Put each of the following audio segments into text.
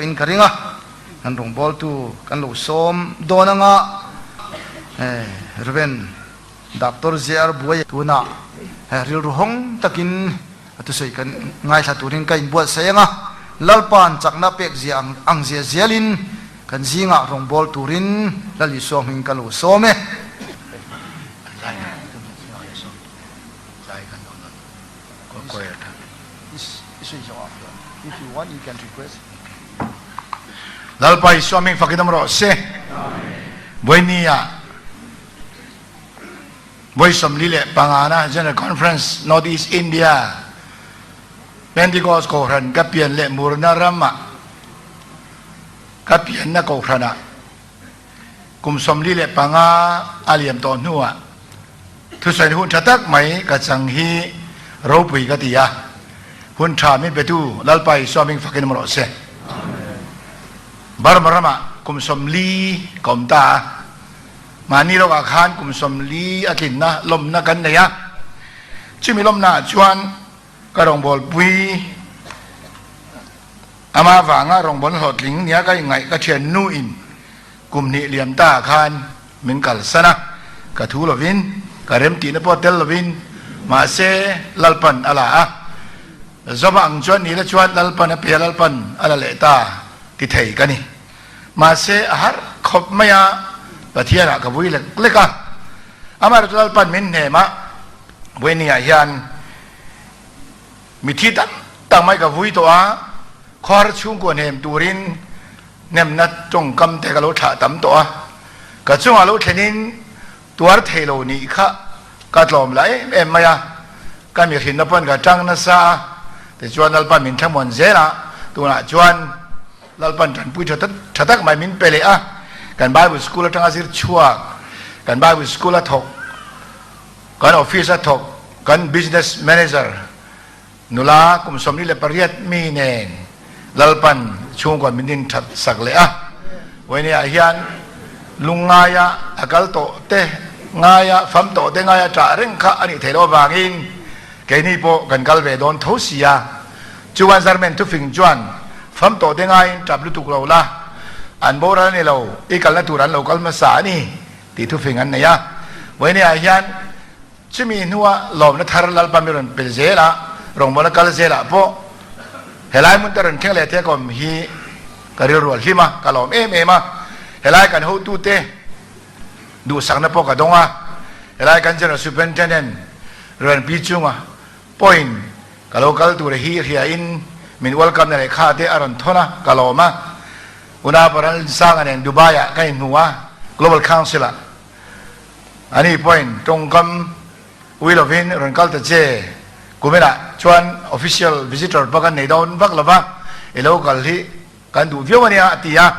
tawhin ka ring a, kan rawngbawltu kan lo sawm dawn anga Rev. Doctor JR Buai tunah rilru hawng takin a thusawi kan ngaithla turin ka inbuatsaih anga, Lalpa'n chakna pek zia ang zia zialin kan zingah rawngbâwl turin Lal Isua hming ka lo sawm e. Lalpa Isua hming fakin awm rawh se. Buaini-ah. Vawi 45 na General Conference North East India Pentecost Kohhran ka pian leh murna ramah ka pianna kohhranah kum 45 a liam tawh hnuah thusawi hun tha tak mai ka chang hi ropui ka ti a, hun tha min petu Lalpa Isua hming fakin awm rawh se. Burma ramah kum 40 ka awm ta a. Mahni lawkah khan kum 40 a tlinna lawmna kan nei a, chumi lawmnaah chuan ka rawngbawlpui ama vanga rawngbawlna hlawhtling nia ka inngaih ka thiannuin kum hnih liam taah khan min kalsan a, ka thu lovin, ka remtihna pawh tel lovin, mahse Lalpan a la a, Zova ang chuan ni la chuan Lalpan a pe a, Lalpan a la leh ta ti thei ka ni. Mahse, a harh khawp mai a, Pathianah ka vui lek lek a. Amaherawhchu Lalpan min hnem a, Vawinia hian mithi tam tak mai ka vui tawh a, khawhar chhungkua hnem turin hnemna tawngkam te ka lo thlah tam tawh a, ka chungah lo thlenin tuar thei lo nih kha ka tlawm la em em mai a, ka mihrinna pawn ka tang nasa a, tichuan Lalpan min thlamuan zel a, tunah chuan Lalpan tanpui tha tha tak mai min pe leh a, kan Bible School atanga zir chhuak, kan Bible School a thawk, kan office a thawk, kan business manager nula kum 48 mi nen Lalpan chhungkaw min din that sak leh a. Vawinia hian lungngaia a kal tawh te ngaia fam tawh te ngaia ṭah reng kha a nih theih loh avangin keini pawh kan kal ve dawn tho si a. Chuan Zarmen thufing chuan fam tawh te ngaiin tap lutuk lo la, an boral a ni lo, i kalna tur an lo kal hmasa a ni tih thufing an nei a. Vawinia hian chumi hnua lawmna thar Lalpa mi rawn pel zel a, rawngbawlna kal zelah pawh helai hmun te rawn thleng leh thei kawm hi ka rilru a hlim a, ka lawm em em a. Helai kan hotute duhsakna pawh ka dawng a, helai kan General Superintendent Rawn Pi Chunga pawhin Ka lo kal tur hi hria in min welcome na lehkha te a rawn thawn a, ka lawm a. Una Paral Sanga nen Dubai ah ka inhmu a, Global Council ah. Ani pawhin tawngkam ui lovin rawn kal ta che, kuminah chuan official visitor pawh kan nei dawn vak lova, i lo kal hi kan duh viau ania a ti a.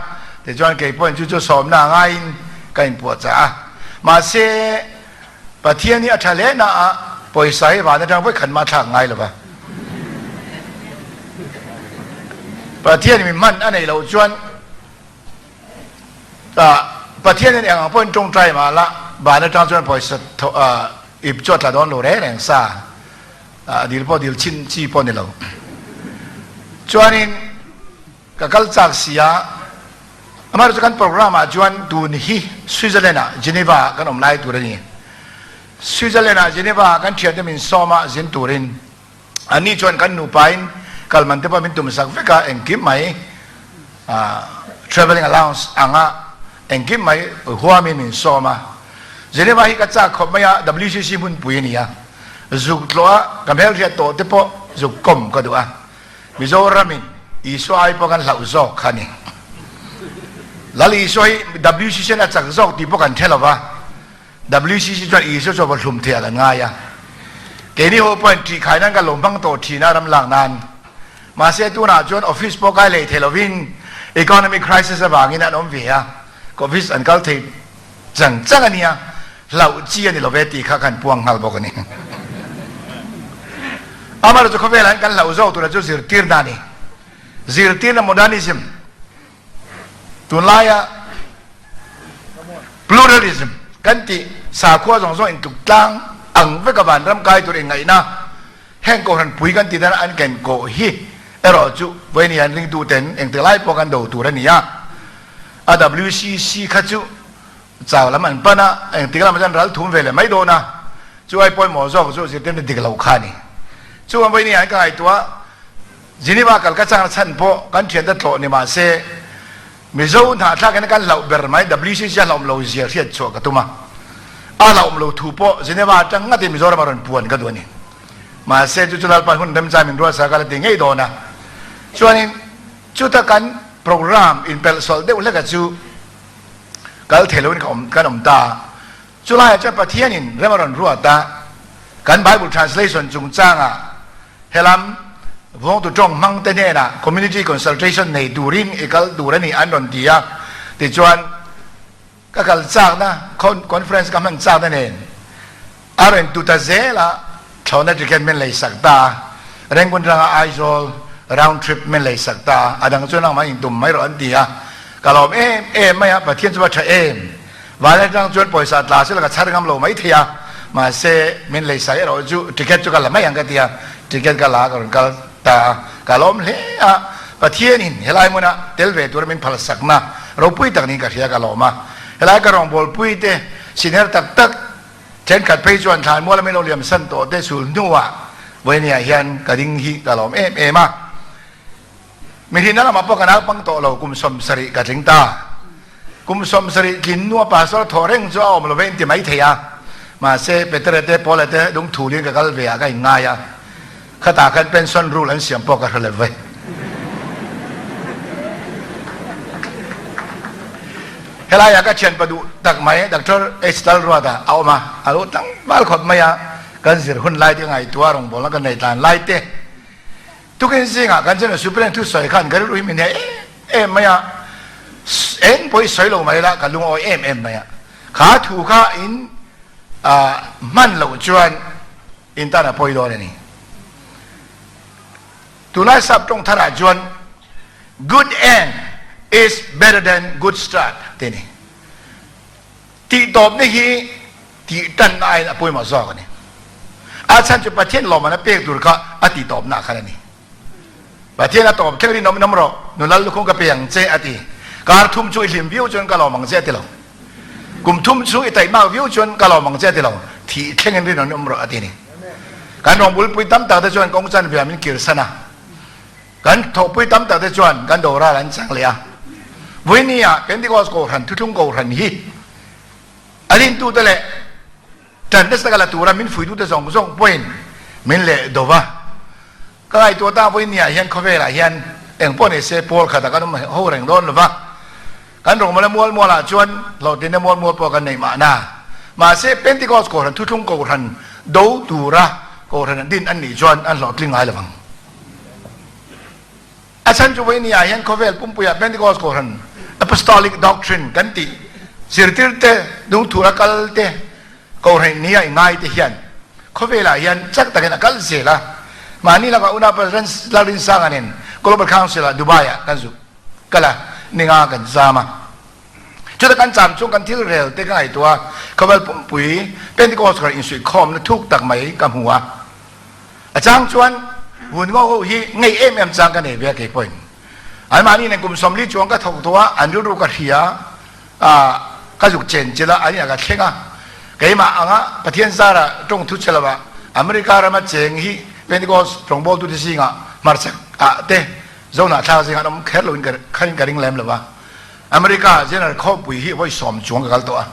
Tichuan kei pawhin chu chu sawmna a ngaiin ka inpuahchah a. Mahse. Pathian hi a tha hle na a, pawisa hi van atang vawi khat mah thlak ngai lo va. Pathian mi hman a neih loh chuan Pathian hian eng ang pawhin tawngtai mah la, van atang chuan pawisa ip chu a tla dawn lo reng reng sa, dil pawh dil chin chi pawh ni lo. Chuanin Ka kal chak si a, amaherawhchu kan program ah chuan tun hi Switzerland ah Geneva ah kan awm lai tur a ni. Switzerland ah Geneva ah kan thiante min sawm a zin turin anni chuan kan nupa in kal man te pawh min tum sak vek a, engkim mai travelling allowance anga engkim mai huamin min sawm a. Geneva hi ka chak khawp mai a, WCC hmunpui a ni a, zuk tlawh a ka hmelhriat tawh te pawh zuk kawm ka duh a. Mizoramin Isua ai pawh kan hlauh zawk kha a ni. Lal Isua hi WCC in a chak zawk tih pawh kan hre lo va, WCC chuan Isua chu a va hlum thei ah kan ngai a. Keini ho pawhin ṭih khai nan kan lo hmang tawh ṭhin a ram lak nan. Mahse tunah chuan office pawh kai lei thei lovin economic crisis avangin an awm ve a, office an kal thei chang chang a nia, hlauh chi a ni lo ve tih kha kan puang nghal bawk a ni. Amaherawhchu khawvelah hian kan hlauh zawk tura chu zirtirna a ni. Zirtirna modernism, tunlaia pluralism kan tih sakhua zawng zawng intluk tlang ang veka vanram kai tur inngaihna heng kohhran pui kan tih dan an ken kawh hi. Erawh chu vawiin hian ringtuten engtik lai pawh kan do tur a ni a, a WCC kha chu chau lam an pan a, engtik lamah chuan ral thum ve leh mai dawn a, chu ai pawimawh zawk chu zirtirna dik lo kha a ni. Chuan vawiin hian ka ngaihtuah Geneva kal ka changna chhan pawh kan thiante tlawh ni mah se, Mizo hnahthlak in kan hlauh ber mai WCC a hlauhawm lo zia hriat chhuah ka tum a, a hlauhawm lo thu pawh Geneva atang ngatin Mizoram a rawn puan ka duh a ni. Mahse chu chu Lalpan hun remchang min ruatsa ka la ti ngei dawn a. Chuanin chuta kan program inpelh sawlh deuh hleka chu kal thei loin ka awm kan awm ta a. Chulaiah chuan Pathianin rem a rawn ruat a, kan Bible translation chungchangah helam vawngtu tawng hmangte hnenah community consultation nei turin i kal tur a ni an rawn ti a, tichuan ka kal chakna conference ka hman chakna nen a rawn tu ta zel a, thlawhna ticket min lei sak ta a, Rangoon ranga Aizawl round trip min lei sak ta a, a dang chu nangmah intum mai rawh an ti a, ka lawm em em mai a, Pathian chu va tha em. Van atang chuan pawisa tla sela ka chhar ngam lo mai thei a, mahse min lei sak erawh chu ticket chu ka la mai ang ka ti a, ticket ka la a ka rawn kal ta a, ka lawm hle a, Pathianin helai hmuna tel ve tura min phal sakna ropui tak niin ka hria ka lawm a, helai ka rawngbawlpui te senior tak tak thenkhat phei chuan thlanmuala min lo liam san tawh te sul hnuah vawinia hian ka ding hi ka lawm em em a. Mihrinna lamah pawh ka naupang tawh lo, kum 70 ka tling ta. Kum 70 tlin nua pastor thawh reng chu a awm lo ve in ti mai thei a. Mahse, Petere te, Paula te lungthulin ka kal ve ah ka inngai a. Khatah khan pension rule an siam pawh ka hre lo ve. Helaiah ka thianpa duh tak mai Doctor H. Lalruata a awm a, a lo tlangval khawp mai a, kan zir hun lai te ka ngaihtuah a, rawngbawlna ka nei tlan lai te. Tukin zingah kan General Superintendent thusawi khan ka rilru hi min heh em em mai a, eng pawh hi sawi lo mai la ka lungawi em em mai a, kha thu kha in hman loh chuan in tan a pawi dawn a ni. Tunlai sap tawng tharah chuan good end is better than good start tih a ni. Tihtawpna hi tih tanna aiin a pawimawh zawk a ni. A chhan chu Pathian lawmman a pek tur kha a tihtawpna khan a ni. Pathian a tawp thleng rinawm in awm rawh, nu lal lukhum ka pe ang che a ti. Kar thum chu i hlim viau chuan ka lawm ang che a ti lo. Kum thum chu i taihmak viau chuan ka lawm ang che a ti lo. Thih thleng in rinawm in awm rawh a ti a ni. Kan rawngbulpui tam tak te chuan kawng chanve min kirsan a. Kan thawhpui tam tak te chuan kan doral an chang leh a. Vawinia Pentecost Kohhran thuthlung Kohhran hi a rintute leh ṭan nasa taka la tura min fuitute zawng zawng pawhin min leh do va. Ka ngaihtuah ta vawinia hian khawvelah hian eng pawh ni se pawl khatah kan awm ho reng dawn lo va. Kan rawngbawlna mual mualah chuan hlawhtlinna mual mual pawh kan nei mahna. Mahse Pentecost Kohhran thuthlung Kohhran do tura Kohhran an din an nih chuan an hlawhtling ngai lo vang. A chhan chu vawiin ah hian khawvel pumpuiah Pentecost Kohhran Apostolic Doctrine kan tih zirtir te, lungthur a kal te, Kohhran ni a i ngai te hian khawvelah hian chak takin a kal zel a. Mahni lakah unau Lalrinsanga nen Global Council ah Dubai ah kan zuk kal a, ninga kan zam a. Chuta kan cham chung kan thil rel te ka ngaihtuah a, khawvel pumpui Pentecost Kohhran insuihkhawmna thuk tak mai ka hmu a. A chang chuan vun ngo ho hi ngei em em chang ka nei ve a kei pawhin. Anmahni nen kum 40 chuang ka thawk tawh a, an rilru ka hria a, ka zuk chen chilh a, an inah ka thleng a. Keimah anga Pathian zara tawng thu che lova America rama cheng hi Pentecost rawngbawltute zingah hmarchhak ah te Zohnah thlak zingah an awm kher loin kharin ka ring lem lo a. America General khawpui hi vawi sawm chuang ka kal tawh a.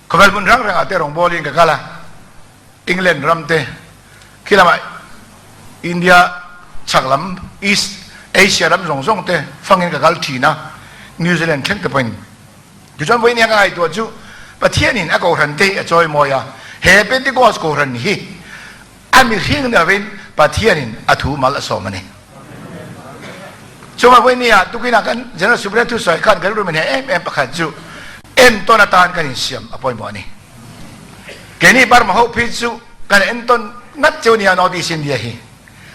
Khawvel hmun rang rangah te rawngbawlin ka kal a, England ram te, khi lamah India chhak lam East Asia ram zawng zawng te fangin ka kal thin a, New Zealand thleng te pawhin. Tichuan vawiin ka ngaihtuah chu Pathianin a kohhran te hi a chawimawi a, he Pentecost kohhran hi A mihring ni lovin Pathianin a thu mal a sawm a ni. Chuvang vawi nia tukinah kan General Superintendent thusawi khan kan rilru min heh em em pakhat chu entawn atan kan insiam a pawimawh a ni. Keini Burma ho phei chu kan entawn ngat cheu nia North East India hi.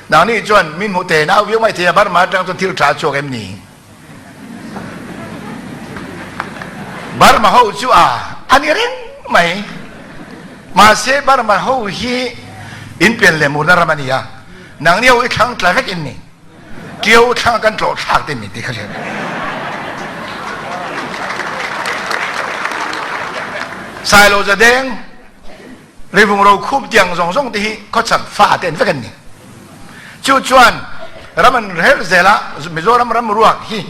Nangni chuan min hmu te nau viau mai thei a Burma atang chuan thil tha a chhuak em ni? Burma ho chu a a ni reng mai. Mahse Burma ho hi in pian leh murna ram a ni a. Nangni ho i thlang tla vek in ni. Ṭio thlang kan tlawh thlak te mi ti kha hriat. Sailo zadeng rivung ro khup tiang zong zong te hi khawchak fa te an vek an ni. Chu chuan ram an rel zela Mizoram ram ruak hi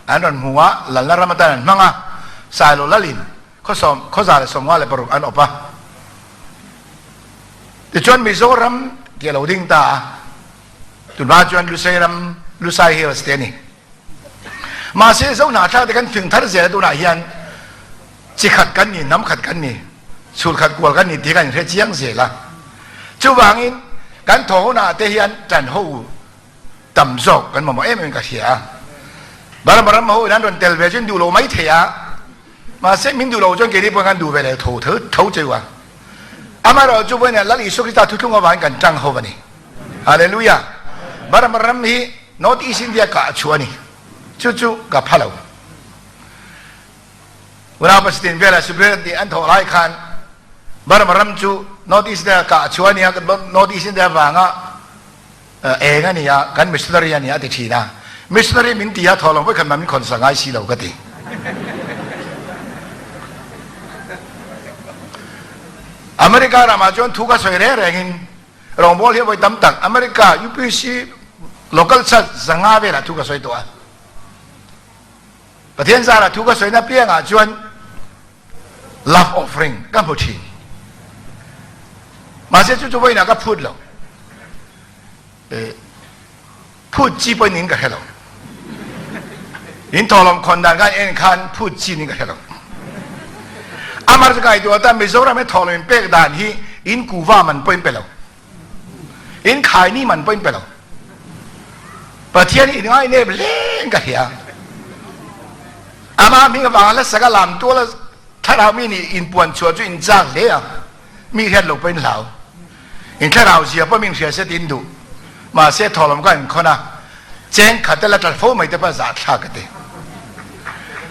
an ran hmu a lalna ram atan an hmang a Sailo lalin khawsawm khawza le 56 an awp a. Tichuan Mizoram ti a lo ding ta a. Tunhma chuan Lusei ram Lusai Hills te a ni. Mahse Zo hnahthlak te kan fing thar zel tunah hian chi khat kan ni, hnam khat kan ni, chhul khat kual kan ni tih kan inhre chiang zel a. Chuvangin kan thaw hunah te hian ṭan ho tam zawk kan mamawh em em ka hria a. Burma ram ho in an rawn tel ve chu in duh lo mai thei a, mahse min duh lo chuan keini pawhin kan duh ve leh tho tho cheu a. Amaherawhchu vawiinah Lal Isua Krista thuthlung avangin kan ṭang ho a ni. Hallelujah! Burma ram hi North East India kah chhuah a ni. Chu chu ka pha lo. Unau President vela Supreme tih an thawh lai khan Burma ram chu North East India kah chhuah a ni a, North East India vanga eng a ni a, kan missionary a ni a ti thin a. Missionary min ti a thawh lo vawikhat mah min khawn sak ngai si lo ka ti. America ramah chuan thu ka sawi reng rengin Rawngbawl hi vawi tam tak America UPC local church 500 velah thu ka sawi tawh a. Pathian zarah thu ka sawina piangah chuan love offering ka hmu thin. Mahse chu chu vawiinah ka phut lo. Phut chi pawhin in ka hre lo. In thawhlawm khawn dan khan en khan phut chi in ka hre lo. Amar chu kai tu ta Mizoram he thawhlawm in pek dan hi in kuva man pawhin pe lo. In khai ni man pawhin pe lo. Pathian in ngai nep leng ka hria. Ama hming avanga la saka lam tuala thlarau mi nih in puan chhuah chu in chak hle a. Mi hriat lo pawhin hlau. In thlarau zia pawh min hria se tiin duh. Mahse thawhlawm ka inkhawn a, cheng khat te la tla fo mai te pawh zah thlak ka ti.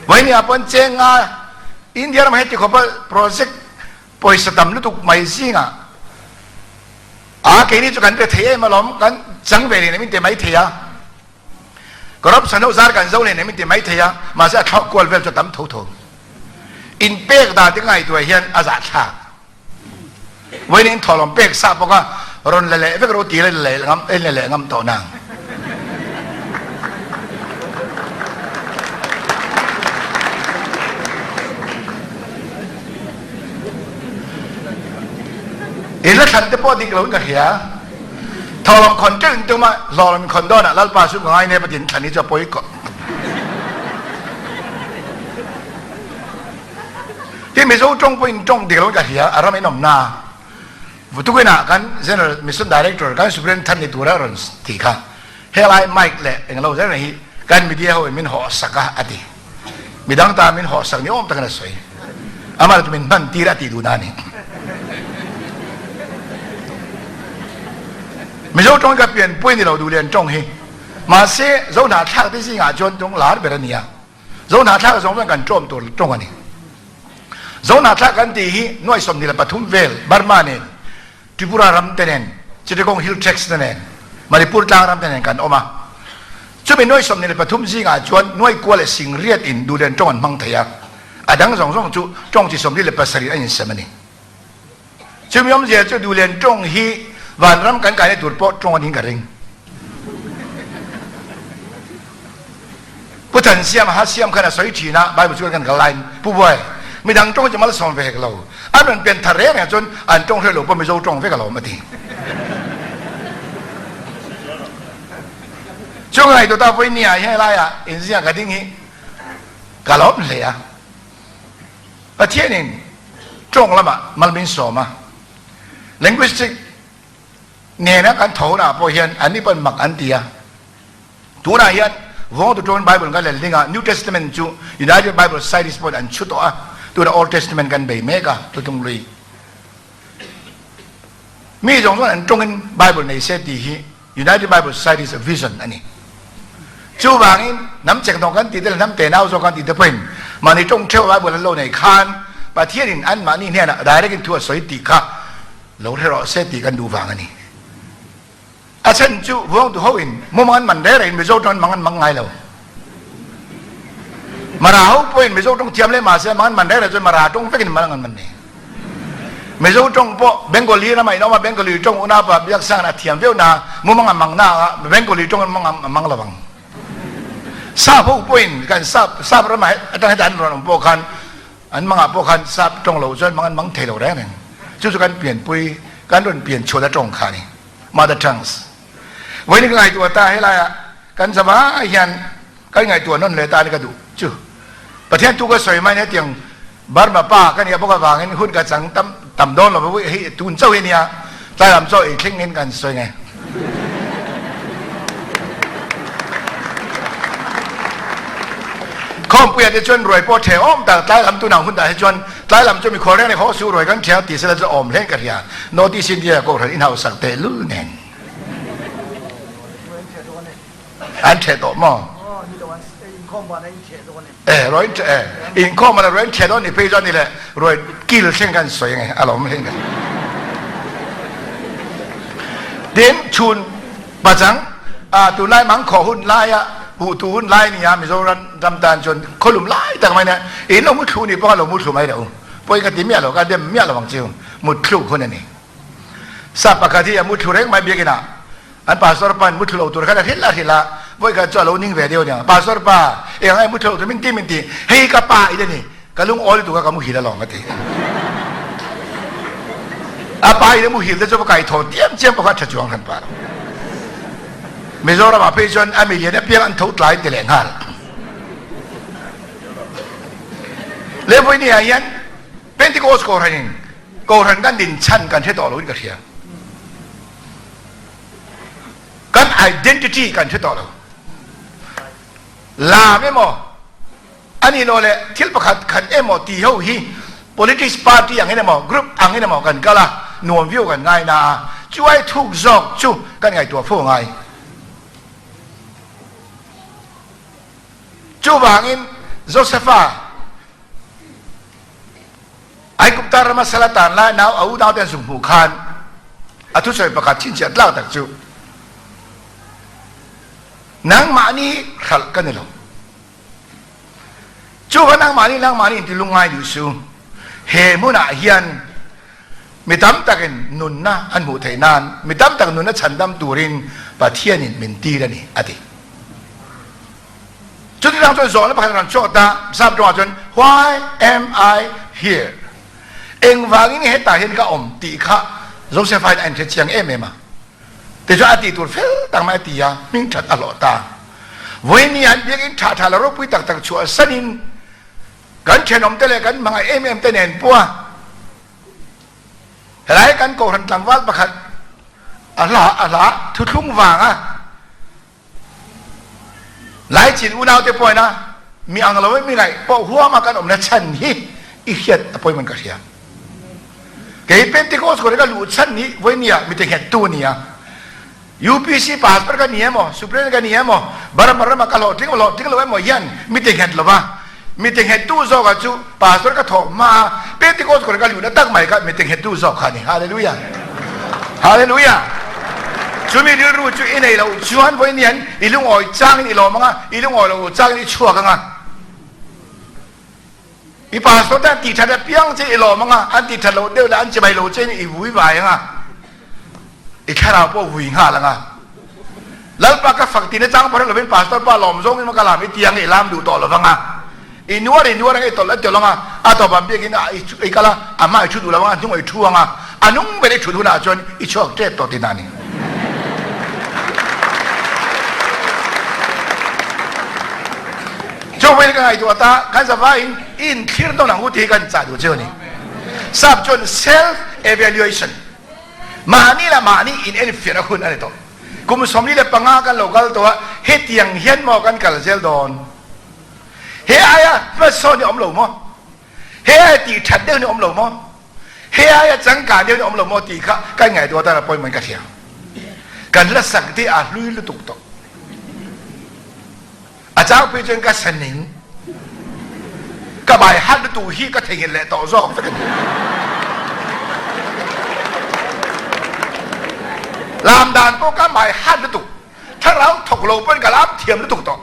Vawinia pawn cheng nga India ram heti khawpa project pawisa tam lutuk mai zingah a keini chu kan pe thei em alawm kan chang ve nen min ti mai thei a. Corruption ho zar kan zo nen min ti mai thei a, mahse a thlauh kual vel chu a tam tho tho. Inpek dan te ka ngaihtuah hian a zah thlak. Vawiin in thawhlawm pek sa bawk a, rawn la leh vek rawh u ti la leh ngam en la leh ngam tawh nang. In la thlan te pawh dik lo in ka hria. Thawhlawm khawn teuh in tum a, hlawhlawm in khawn dawn ah Lalpa chu ka ngai nep a tin thlan hi chu a pawi kawp. Hi Mizo tawng pawhin tawng dik lo in ka hria, a ram in awm na. Vutukin ah kan General Mission Director kan Supreme than ni tura rawn ti kha helai mic leh englo zel hi kan media ho in min hawh sak a a ti. Midang ta min hawh sak ni awm takin a sawi. Amah chu min hman tir a ti duh na a ni. Mizo tawng hi ka pianpui ni lo duhlian tawng hi. Mahse Zo hnahthlak te zingah chuan tawng lar ber a ni a. Zo hnahthlak zawng chuan kan tlawm tur tawng a ni. Zo hnahthlak kan tih hi nuai 23 vel Burma nen, Tripura ram te nen, Chittagong Hill Tracts te nen, Manipur tlang ram te nen kan awm a. Chumi nuai 23 zingah chuan nuai kua leh singriat in duhlian tawng an hmang thei a, a dang zawng zawng chu tawng chi 47 an insem a ni. Chumi awmzia chu duhlian tawng hi vanram kan kaina tur pawh tawng a niin ka ring. Pu Thansiama ha siam khan a sawi thin a, Bible chu kan kal laiin, Pu Buai, midang tawng chu malsawm ve hek lo, an rawn pian thar reng reng chuan an tawng hre lo pawh Mizo tawng vek alawm a ti. Chu ngaihtuah ta vawiin ni ah hian helaiah inziak ka ding hi ka lawm hle a. Pathianin tawng lamah mal min sawm a, linguistic nena kan tho hunah pawh hian anni pawn mak an ti a. Tunah hian Vawngtu tawngin Bible kan lel ding a, New Testament chu United Bible Societies pawhin an chhu tawh a, tunah Old Testament kan bei mek a, Thuthlung Hlui. Mi zawng chuan an tawngin Bible nei se tih hi United Bible Societies vision a ni. Chuvangin hnam chekhnawk kan tih te leh hnam tenau zawk kan tih te pawhin mahni tawng theuh Bible an lo nei khan Pathianin anmahni hnenah direct in thu a sawi tih kha lo hre rawh se tih kan duh vang a ni. A chhan chu vuangtu ho in mumang an man reng rengin Mizo tawng an mang an mang ngai lo. Mara ho pawhin Mizo tawng thiam leh mahse mang an man reng reng chuan Mara tawng vekin mang an man ni. Mizo tawng pawh Bengali ramah in awm a, Bengali tawng unaupa Biaksang a thiam viau na mumang a mang na ah Bengali tawng an mang a mang lovang. Sap ho pawhin kan sap sap ramah atang heta an rawn awm pawh khan an mangah pawh khan sap tawng lo chuan mang an mang thei lo reng reng. Chu chu kan pianpui kan rawn pian chhuahna tawng kha a ni. Mother tongues. Vawiin ka ngaihtuah ta helaiah kan zava hian kan ngaihtuah nawn leh ta ni ka duh chu. Pathian tu ka sawi mai hetiang Burma pa ka nih bawk avangin hun ka chang tam tam dawn lo hei tun chauh hi nia tlai lam chaw ei thleng in kan sawi nge. Khawmpuia te chuan ruai pawh theh awm tak tlai lam tunang hun dah hi chuan tlai lam chu mikhual reng reng haw su ruai kan theh ti sela chu awm hlen ka hria North East India kohhran in hausak teh lul nen an theh tawh maw? Eh ruai eh inkhawm ah ruai an theh dawn ni phei chuan ni le ruai kil thleng kan sawi ange a lawm hlen ka tin chhun pachang a tunlai mangkhawh hun laia huh tu hun lai nia Mizoram ram tan chuan khawlum lai tak mai nia in lo muthlu ni pawh a lo muthlu mai lo pawi ka ti miah lo ka dem miah lo ang chu muthlu hun a ni sap pakhat hi a muthlu reng mai biakin ah an pastor pan muthlu lo tur khan a hrilh a hrilh a vawi khat chu a lo ning ve deuh aniang pastor pa eng ai muthlu lo tur min ti min ti hei ka pa i ni ka lungawi lutuk a ka muhil alawm ka ti a pa in a muhil te chu va kai tho tiam chiam pawh kha a tha chuang hran pa lo Mizoram ah phei chuan a milian apiang an tho tlai ti leh nghal le vawi ni ah hian Pentecost kohhran in kohhran kan din chhan kan hre tawh lo in ka hria kan identity kan hre tawh lo lam emaw A nih loh leh thil pakhat khat emaw tih ho hi politics party angin emaw group angin emaw kan kal a, nuam viau kan ngai na a, chu ai thuk zawk chu kan ngaihtuah fo ngai. Chuvangin Josepha Aigupta rama sal a tan lai nau a unaute an zung hmuh khan a thusawi pakhat chhinchhiah tlak tak chu, Nangmahni hralh ka ni lo. Chu kha nangmahni nangmahni inti lungngai duh su. He hmunah hian mi tam takin nunna an hmuh theih nan, mi tam tak nunna chhandam turin Pathianin min tir a ni, a ti. Chuti tang chuan zawhna pakhat a rawn chhuak ta, Sap tawngah chuan, Why am I here? Engvangin nge hetah hian ka awm tih kha Joseph-a hian a inhre chiang em em a. Tichuan a tih tur fel tak mai a ti a, hming that a hlawh ta. Vawiin an biakinn tha tha la ropui tak tak chhuah sanin kan thenawm te leh kan hmangaih em em te nen pawh a helai kan kohhran tlangval pakhat a hla a hla thuthlung vanga Laichin unaute pawhin a mi ang lo mi ngaih pawh huama kan awmna chhan hi i hriat a pawimawh in ka hria. Kei Pentecost kawr hi ka luh chhan hi vawinia mi te nghet tu a ni a. UPC pastor ka ni emaw, Supreme ka ni emaw, Burma rama ka hlawhtling emaw hlawhtling lo emaw hian mi te nghet lo va. Mi te nghet tu zawk ah chu pastor ka thawh hma a Pentecost kawr ka luhna tak mai kha mi te nghet tu zawk kha a ni. Hallelujah! Hallelujah! Chumi rilru chu i nei loh chuan vawiin hian i lungawi changin i lawm ang a, i lungawi loh changin i chhuak ang a. I pastor te an tih that apiang che i lawm ang a, an tih that loh deuh leh an chibai lo che in i vui vai ang a, i thlarau pawh vui nghal ang a. Lalpa ka fak tihna chang pawh hre lovin pastor pa lawm zawng in ka lam i ti ang i lam duh tawh lovang a. I nuar i nuar ang i tawlh a tawlh ang a, a tawp ah biakin ah i kal a, a hma i thu duh lovang a, a hnung ah i thu ang a, a nung ber i thut hunah chuan i chhuak tep tawh tihna a ni. Chuvangin ka ngaihtuah ta, kan zavaiin i inthlir dawn ang u tih hi kan chah duh chu a ni. Sap chuan self evaluation, mahni leh mahni inenfiahna hun a ni tawh. Kum 45 kan lo kal tawh a, hetiang hian maw kan kal zel dawn? He aia hmasawn hi a awm lo maw? He aia tih that deuh hi a awm lo maw? He aia changkang deuh hi a awm lo maw tih kha kan ngaihtuah tan a pawimawhin ka hria. Kan la sak te a hlui lutuk tawh. A changpui chuan ka saning ka bai hat lutuk hi ka theihnghilh leh tawh zawk vek a ni. Lam dan pawh ka mai hat lutuk. Thlarau thawk lo pawhin ka lam thiam lutuk tawh.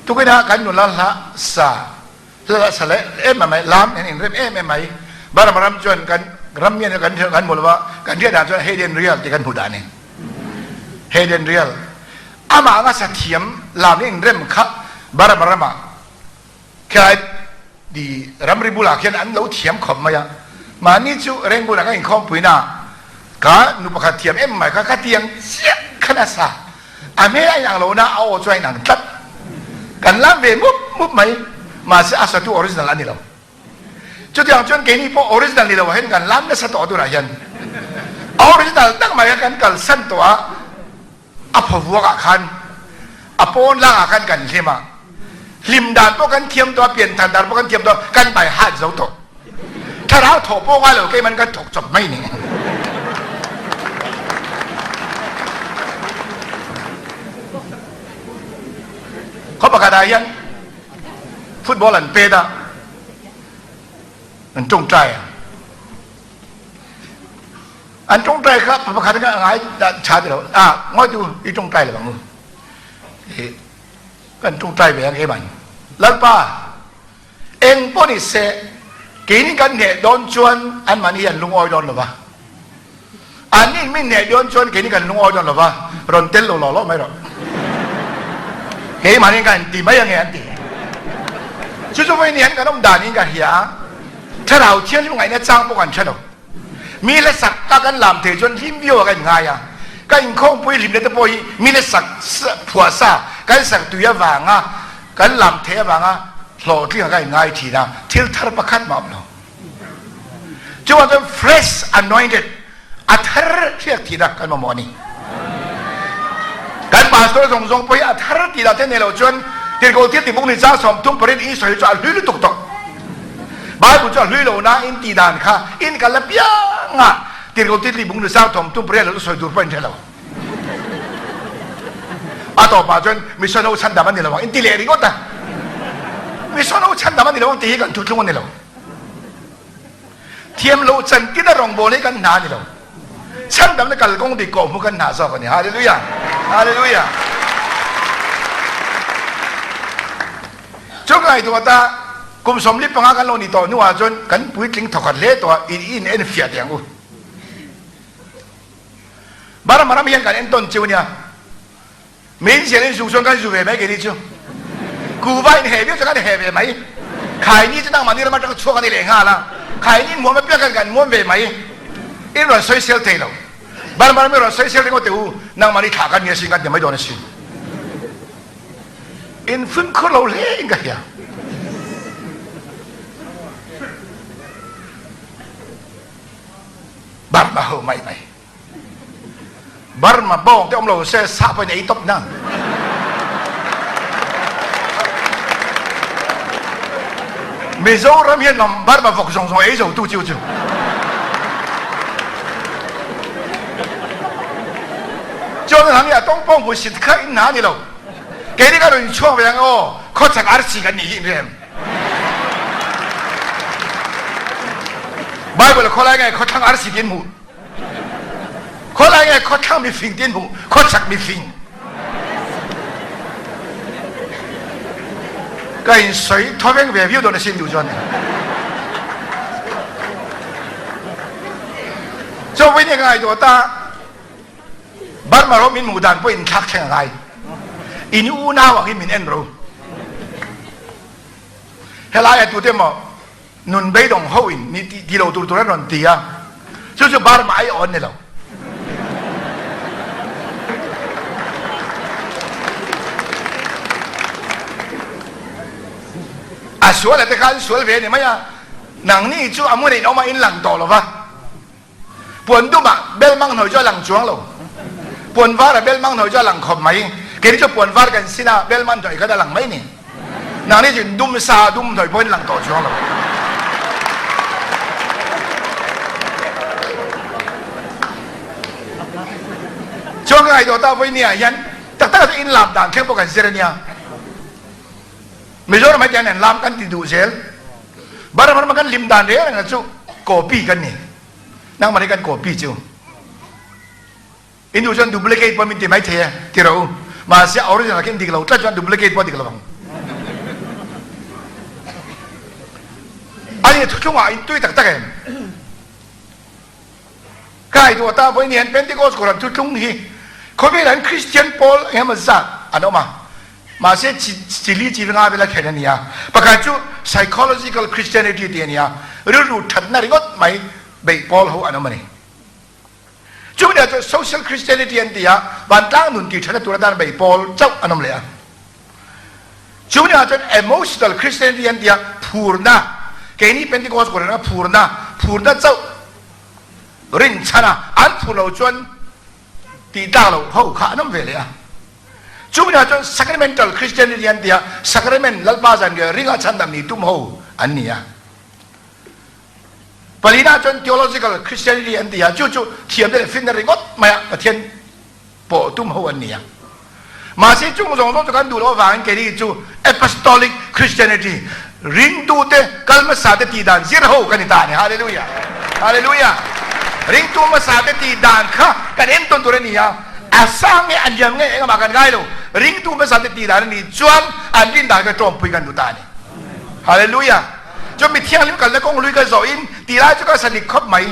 Tukinah kan nula hla sa hla sa leh em em mai lam hian inrem em em mai. Burma ram chuan kan ram hian kan kan hmu lova kan hriat dan chuan Hayden Real tih kan hmuh dan a ni. Hayden Real amah anga sa thiam lam hi inrem kha Burma ramah Khilai ti ramri bulah khian an lo thiam khawp mai a, mahni chu Rangoon-ah ka inkhawmpuina ka nu pakhat thiam em mai kha ka tiang chiah khan a sa. A hmel a inang lo na a aw chu a inang tlat. Kan lam ve mup mup mai, mahse a satu original a ni lo. Chutiang chuan keini pawh original ni lo ah hian kan lam nasa tawh tunah hian a original tak mai kha kan kalsan tawh a, A phavuak ah khan a pawn lang ah khan kan hlim a, hlim dan pawh kan thiam tawh a, pianthar dan pawh kan thiam tawh a, kan bai hat zo tawh. Thlarau thawh pawh ngai lo keiman kan thawk chawp mai ni. Khaw pakhat ah hian football an pet a, an tawngtai a. An tawngtai kha pakhat kha ngai tha ti lo. A ngoi tu i tawngtai lo ang u. Kan tawngtai ve ang keimah. Lalpa eng pawh ni se keini kan hneh dawn chuan anmahni hi an lungawi dawn lo va. Anni min hneh dawn chuan keini kan lungawi dawn lo va. Rawn tel lo law law mai rawh. Keimahni kan ti mai ange an ti. Chu chu vawiin hian kan awm dan in ka hria a. Thlarau Thianghlim ngaihna chang pawh kan hre lo. Mi le sak ka kan lam thei chuan hlim viau ah ka in ngai a, ka inkhawmpui hlim le te pawh hi mi le sak phuah sa kan sak tui avanga kan lam theih avanga hlawhtling ah ka in ngai thin a, thil thar pakhat mah a awm lo. Chuvang chuan fresh anointed a thar hriak thin a kan mamawh a ni. Kan pastor zawng zawng pawh hi a thar tih lah te nei lo chuan Tirhkoh thil tih buk ni chang 38 in sawi chu a hlui lutuk tawh. Bible chu a hlui lo na in tih dan kha in kal apiang a Tirhkoh thil tih buk ni chang 38 lo chu sawi tur pawh in hre lo. A tawpah chuan mission ho chhandam a ni lo ang in ti leh ringawt a. Mission ho chhandam a ni lo ang tih hi kan thuthlung a ni lo. Thiam lo chantin a rawngbawl hi kan hna a ni lo. Chhandamna kalkawng dik kawh hmu kan hna zawk a ni. Hallelujah! Hallelujah! Chu ngaihtuah ta kum 45 kan lo ni tawh hnuah chuan kan puitling thawkhat hle tawh a, in in en fiah teh ang u. Burma ram hian kan entawn chiu nia. Min zial in zuk chuan kan zu ve mai keini chu. Kuva in heh viau chuan kan heh ve mai. Khaini chu nangmahni ram atanga chhuak a ni leh nghal a. Khaini in muam apiang khan kan muam ve mai. In rawn sawisel thei lo. Burma ram i rawn sawisel ringawt teh u, nangmahni thlah kan ni asin kan ti mai dawn asin. In fimkhur lo hle in ka hria. Burma ho mai mai. Burma bawng te awm lo se sah pawhin ei tawp nang. Mizoram hian lam Burma vawk zawng zawng ei zo tu chiu chu. Chuan han hi a tawng pawng pui sit kha in hna ni lo. Keini ka rawn chhuak ve ang aw, khawchhak arsi kan nih hi in rem. Bible khawlai nge khawthlang arsi tin hmuh. Khawlai nge khawthlang mifing tin hmuh, khawchak mifing. Ka in soi thawveng ve viau dawn asin duh chuan. Cho voi ne ngai do ta Burma ro min mu dan pawh in thlak thleng ngai. In unau ang in min en ro. Helai a tute maw nun beidawng ho in mi ti lo tur tur an rawn ti a chu chu Burma ai awn ni lo a sual a te khan sual ve ni mai a nangni chu a hmun in awm a in lang tawh lo va Puan dumah belmang hnuai chu a lang chuang lo. Puan varah belmang hnuai chu a lang khawp mai. Keini chu puan var kan sin a, belmang hnuai khan a lang mai ni. Nangni chu dum sa dum hnuai pawhin lang tawh chuang lo. Chuan ka ngaihtuah ta vawinia hian tak tak ah chuan in lam dan thleng pawh kan zir a nia. Mizoram hetiang nen lam kan ti duh zel. Burma rama kan lim dan reng reng chu. copy kan ni. Nangmah hi kan copy chu. In duh chuan duplicate pawh min ti mai thei e, ti rawh u. Mahse a original khi in dik lo tlat chuan duplicate pawh a dik lo ang. Ani thuthlung ah in tui tak tak em? Ka ngaihtuah ta vawiin hian Pentecost Kohhran thuthlung hi khawvel ah hian Kristian pawl engemaw zat an awm a, mahse chili chi nga vela then a ni a. Pakhat chu Psychological Christianity tih a ni a, rilru thatna ringawt mai beih pawl ho an awm a ni. Chumi nih chuan Social Christianity an ti a, vantlang nun tih thatna tur atan bei pawl chauh an awm leh a. Chumi nih chuan Emotional Christianity an ti a, phurna, keini Pentecost kohhran anga phurna, phurna chauh rinchhan a, an phur lo chuan tih tlak loh ho kha an awm ve leh a. Chumi nih chuan Sacramental Christianity an ti a, sacrament Lalpa zanriah ringa chhandam ni tum ho an ni a. Palina chuan theological Christianity an ti a, chu chu thiamna leh finna ringawt mai a Pathian pawh tum ho an ni a. Mahse chung zawng zawng chu kan duh loh avangin keini chu Apostolic Christianity, ringtute kal hmasa te tih dan zir ho kan ni ta a ni. Hallelujah! Hallelujah! Ringtu hmasa te tih dan kha kan entawn tur a ni a, a sang nge a liam nge engah mah kan ngai lo, ringtu hmasa te tih dan a nih chuan an rin dan kha tawmpui kan duh ta a ni. Hallelujah! Chu mi thianghlim kalna kawng lui ka zawh in ti lai chu ka sa dik khawp mai.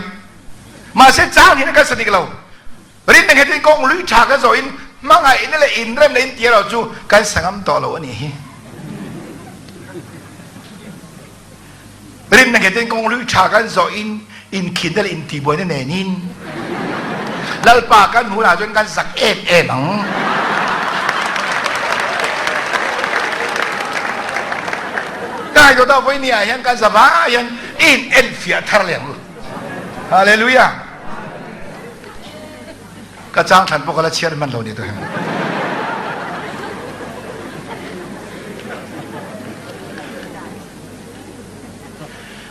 Mahse chang hian ka sa dik lo. Rinna nghet in kawng lui tha ka zawh in hmangaihna leh inremna in ti erawh chu kan sa ngam tawh lo a nih hi. Rinna nghet in kawng lui tha kan zawh in inkhinna leh intihbuaina nen in Lalpa kan hmuh lah chuan kan zak em em ang. Ka ngaihtuah ta vawi ni ah hian kan zava hian in enfiah thar leh ang u. Hallelujah. Ka chang thlan pawh ka la chhiar hman lo ni tu hian.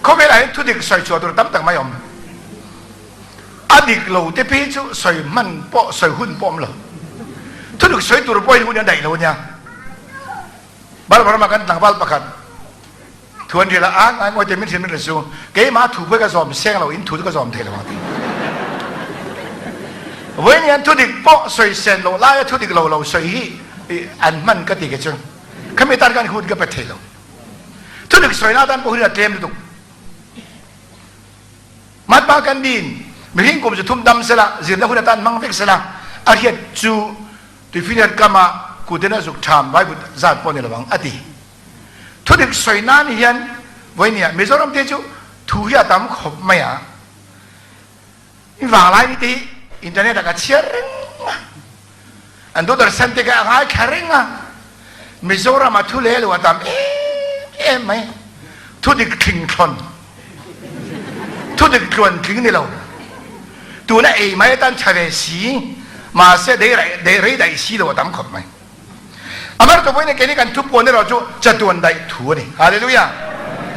Khawvel ah hian thudik sawi chhuah tur tam tak mai awm. A dik lo te phei chu sawi hman pawh sawi hun pawh awm lo. Thudik sawi tur pawhin hun a daih lo ania. Barma rama kan tlangval pakhat thu an ril a, a ngai ngawi te min hrilh min hrilh su, keimah thu pawh ka zawm seng lo in thu chu ka zawm thei lo ang ti. Vawiin hian thudik pawh sawi sen loh laia thudik lo lo sawi hi an hman ka ti ke chu. Khami tan khan hun ka pe thei lo. Thudik sawina atan pawh hun a tlem lutuk. Mahatma Gandhi-in mihring kum zu thum dam sela, zirna hun atan hmang vek sela, a hriat chu tuifinriat kama kuten a zuk ṭham vaivut zat pawh ni lo ang, a ti. Thudik sawi nan hian vawinia Mizoram te chu thu hi a tam khawp mai a. I vanglai ni te hi internet ah ka chhiar reng a, an Doordarshan te kha a ngaithla reng a, Mizoram ah thu leh lo a tam em em mai, thu dik thling thlawn, thu dik tluan tling ni lo, tuna ei mai atan tha ve si, mahse dei rei daih si lo a tam khawp mai. Amar tu vawiin keini kan thupuan erawh chu chatuan daih thu a ni. Hallelujah!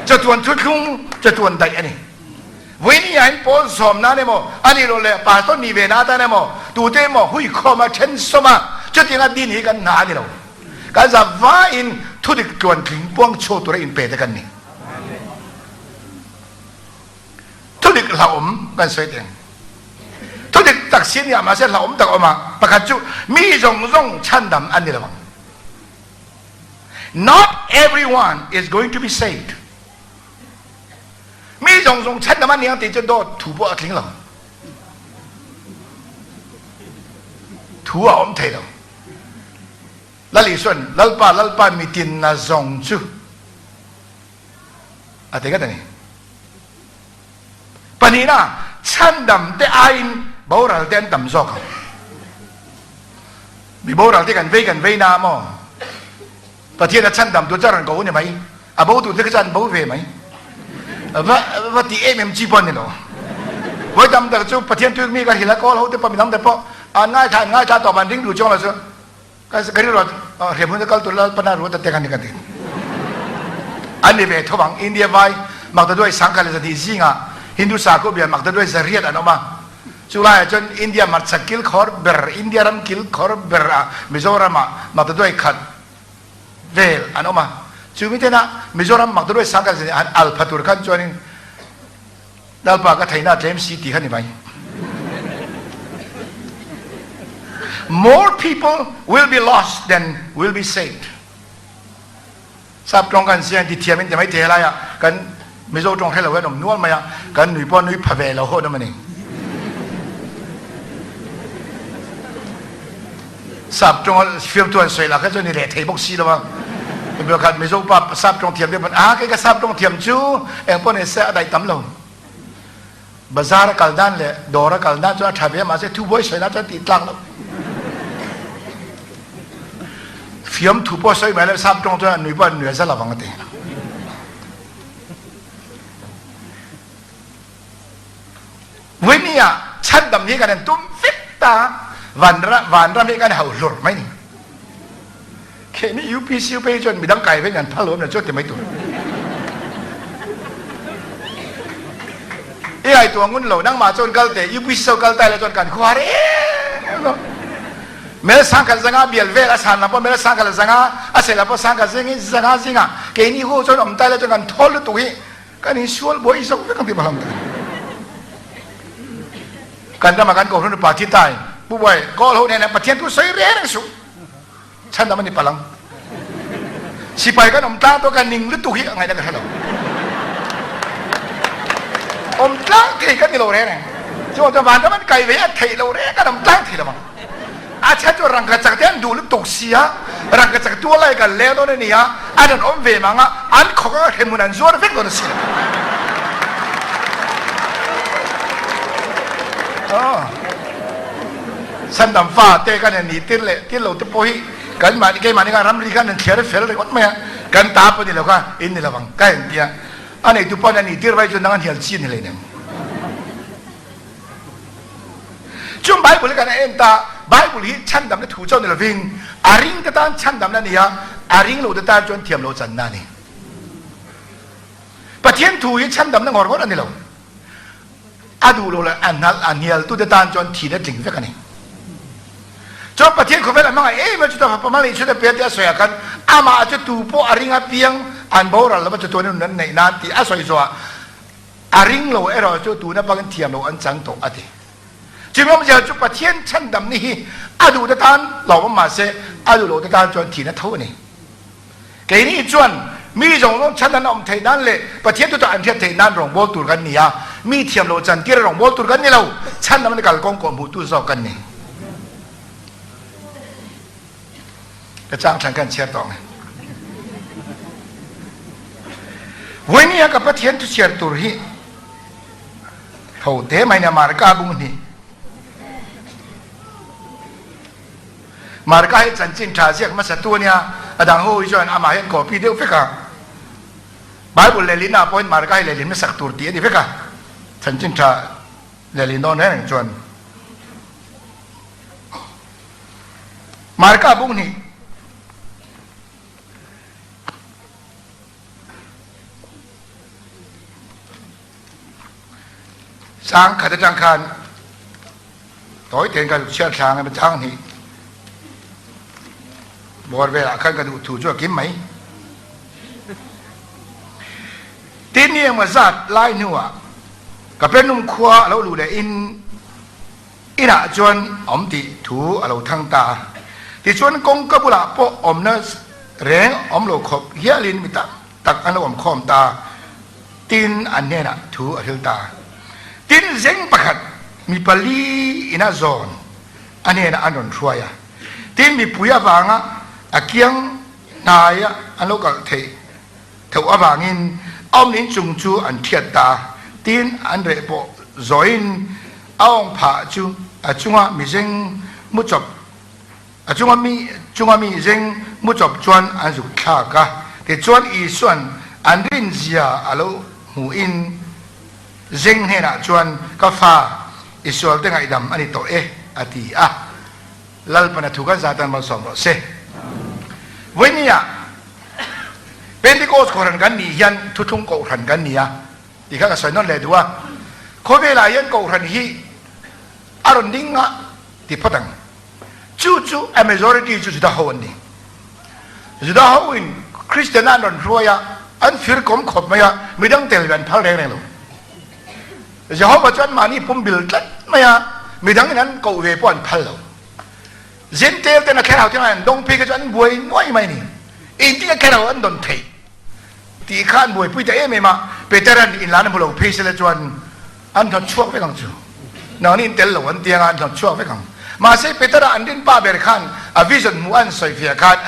Chatuan thuthlung, chatuan daih a ni. Vawiin ah hian Paul zawm nan emaw, a nih loh leh pastor nih ve na atan emaw, tute emaw huikhawm a then sawm a, chutianga din hi kan hna a ni lo. Kan za vaiin thudik tluantling puang chhuak tura inpe te kan ni. Thudik hlauhawm kan sawi teng. Thudik tak si nia mahse hlauhawm tak a awm a, pakhat chu mi zawng zawng chhandam an ni lo ang. Not everyone is going to be saved. Mi zawng zawng chhandam an ni ang tih chu dawt thu pawh a tling lo. Thu a awm thei lo. Lal Isuan, Lalpa, Lalpa, mitin na zawng chu a ti ngat a ni. Pahnihna, chhandam te aiin boral te an tam zawk ang. Mi boral te kan vei kan vei na maw? Pathian a chhandam tur chu a rawn ko ni mai. A bo tur te kha chu an bo ve mai. Va va ti em em chi pawh a ni lo. Vawi tam tak chu Pathian tuik mi ka hrilh a, kawl ho te pawh midang te pawh an ngaithla an ngaithla tawp an ring duh chuang lo chu ka ka rilru ah hriam hun a kal tur Lalpana ruat a tek a ni ka ti. An ni ve tho ang. India vai Maktaduai sangkhat leh zahnih zingah Hindu sakhaw bia Maktaduai zariat an awm a. Chu laiah chuan India hmarchhak kilkhawr ber, India ram kilkhawr ber ah Mizoram ah Maktaduai khat vel an awm a. Chu mi tena Mizoram Maktaduai sangkhat leh zahnih an al pha tur khan chuanin. Lalpa ka theihna a tlem si ti kha ni mai. More people will be lost than will be saved. Sap tawng kan sian ti thiam in ti mai thei lai ah kan Mizo tawng hre lo hian awm nual mai a, kan nui pawh nui pha ve lo hawn awm a ni. Sap tawng fiamthu an sawi lah kha chuan ni leh thei bawk si lo a. Mipa khat Mizo pa sap tawng thiam deuh pawn a kei ka sap tawng thiam chu eng pawh ni se a daih tam lo. Bazar a kal dan leh dawr a kal dan chuan a tha ve a mahse thubuai sawi lah chuan tih tlak loh. Fiamthu pawh sawi mai lo sap tawng chuan an nui pawh an nui a za lovang a ti. Vui ah chhandam hi kan an tum vek ta vanram hi kan hau hlur mai ni. Khehni UPC phei chuan midang kai vek an phal lo na chuan ti mai tur. I ngaihtuah ngun lo nangmah chuan kal teh UPC so kal tai la chuan kan khuar em lo. Mel sangkhat zanga bial vel a san lam pawh mel sangkhat zanga a sel lam pawh sangkhat zing zanga zinga keini hu chuan awm tai la chuan kan thawl lutuk hi kan insual buai zo vek ang ti palang ta. Kan rama kan kohhran upa thi tai pu buai kawl ho nen Pathian thu sawi reng reng suh. Chhandam a ni palang. Sipai kan awm tlang to kan ning lutuk hi a ngaihna ka hre lo. Awm tlang thei kan ni lo reng reng. Chu chuan vanram an kai ve a theih lo reng kan awm tlang thei lo ang. A chhan chu rangkachak te an duh lutuk si a, rangkachak tual lai kan leng dawn a ni a, an rawn awm ve mang a, an khawk anga hremhmun an zuar vek dawn a si lo. Sandam fa te kan han nih tir leh tir lo te pawh hi kan mahni keimahni khan ramri khan an thliar fel ringawt mai a, kan ta pawh ni lo kha in ni lo ang ka en tia a neitu pawn a nih tir vai chuan nang a hnial chi a ni hleinem. Chung Bible hi kan en ta, Bible hi chhandamna thu chauh ni lovin a ring te tan chhandamna a ni a, a ring lo te tan chuan thiam lo channa a ni. Pathian thu hi chhandamna ngawr ngawr a ni lo. A duh lo leh a hnalh a hnialtute tan chuan thihna tling vek a ni. Chuan Pathian khawvel a hmangaih em a, chuta fapa hmangaih chhun a pe a tih a sawi ah khan amah chu tu pawh a ring apiang an boral lova chatuan in nun an neih nan tih a sawi zawh ah a ring lo erawh chu tuna bangin thiam lo an chang tawh a ti. Chumi awmzia chu Pathian chhandam ni hi a duhte tan hlauhawm mahse a duh lote tan chuan thihna tho a ni. Keini chuan mi zawng zawng chhan an awm theih nan leh Pathian tuta an hriat theih nan rawngbâwl tur kan ni a, mi thiam lo chantir a rawngbâwl tur kan ni lo, chhan lam an kalkawng kawh hmuhtu zawk kan ni. Ka chang thlan kan chhiar tawh ang e. Vawinia ka Pathian thu chhiar tur hi ho te mai nia Marka bung hnih. Marka hi chanchin tha ziak hmasatu a nia, a dang ho hi chuan amah hian copy deuh vek a. Bible lehlin ah pawhin Marka hi lehlin hmasak tur tih a ni vek a, chanchin tha lehlin dawn reng reng chuan. Marka bung hnih. Sang khat atang khan tawi tein ka chhiar thlang a chang hnih bawr velah khan ka duh thu chu a kim mai. Tin ni engmaw zat lai hnuah Kapernaum khua a lo luh leh in inah chuan a awm tih thu a lo thang ta a. Tichuan kawngka bulah pawh awmna reng awm lo khawp hialin mi tam tak an lo awm khawm ta tin an hnenah thu a hril ta. Tin zeng pakhat mi pali ina zawn a hnenah an rawn hruai a. Tin mipui avanga a kiang hnaia an lo kalh theih tho avangin a awm inchung chu an thiat ta. Tin an reh pawh zawiin a awng phah chu a chunga mizeng mu chawp A chunga mi chunga mi zeng mu chawp chuan an zuk thlak a, tichuan Isua'n an rinzia a lo hmuhin zeng hnenah chuan, Ka fa, i sualte ngaihdam a ni tawh e, a ti a. Lalpan a thu kan zatan malsawm rawh se. Vawinia Pentecost kohhran kan nih hian thuthlung kohhran kan ni a tih kha ka sawi nawn leh duh a. Khawvelah hian kohhran hi a rawn ding a ti phawt ang. Chu chu a majority chu Juda ho an ni. Juda ho in Christian an rawn hruai a, an fir kawm khawp mai a, midang tel ve an phal reng reng lo. Jehova chu anmahni pumbil tlat mai a, midangin an koh ve pawh an phal lo. Jentail ten a thlarau thianghlim an dawng phei kha chu an buai nuai mai a ni. Engtin a thlarau an dawn theih tih kha an buaipui ta em em a, Peteran inlan a hmu lo phei sela chuan an hnawt chhuak vek ang chu. Nangni in tel lo an ti anga an hnawt chhuak vek ang. Mahse Petera an rin pa ber khan a vision hmuh an sawi fiah khan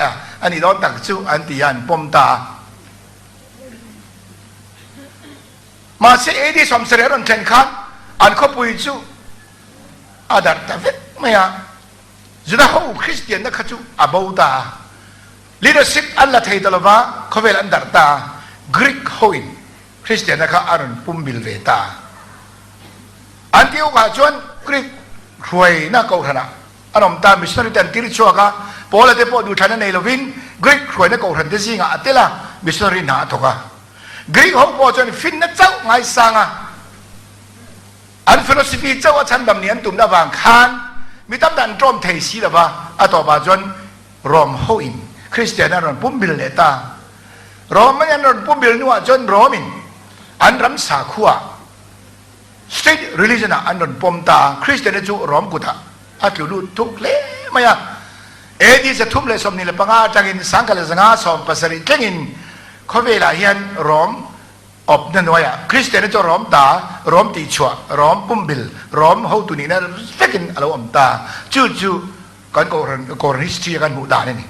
a nih dawn tak chu an ti a, an pawm ta a. Mahse AD 70 a rawn thlen khan an khawpui chu a darh ta vek mai a, Juda ho Kristianna kha chu a bo ta a, leadership an la thei ta lova khawvel an darh ta a, Greek hoin Kristianna kha a rawn pumbil ve ta a. Antioch-ah chuan Greek hruaina kohhranah an awm ta, missionary te an tir chhuak a, Paula te pawh duhthlanna nei lovin Greek hruaina kohhran te zingah a tel a, missionary hna a thawk a. Greek ho pawh chuan finna chauh ngaisang a, an philosophy chauh a chhandam nih an tumna avang khan mi tam tak an tlawm thei si lo va, a tawpah chuan Rome hoin Kristian an rawn pumbil leh ta. Rome an rawn pumbil hnuah chuan Rome in an ram sakhua state religion ah an rawn pawm ta a, Kristian te chu Rome kutah a tlu lut thuk hle mai a. AD 325 atangin 1570 thlengin khawvelah hian Rome awpna hnuaiah Kristian te chu Rome ta, Rome tihchhuah, Rome pumbil, Rome hotu nihna vekin a lo awm ta. Chu chu kan kohhran kohhran history a kan hmuh dan a ni.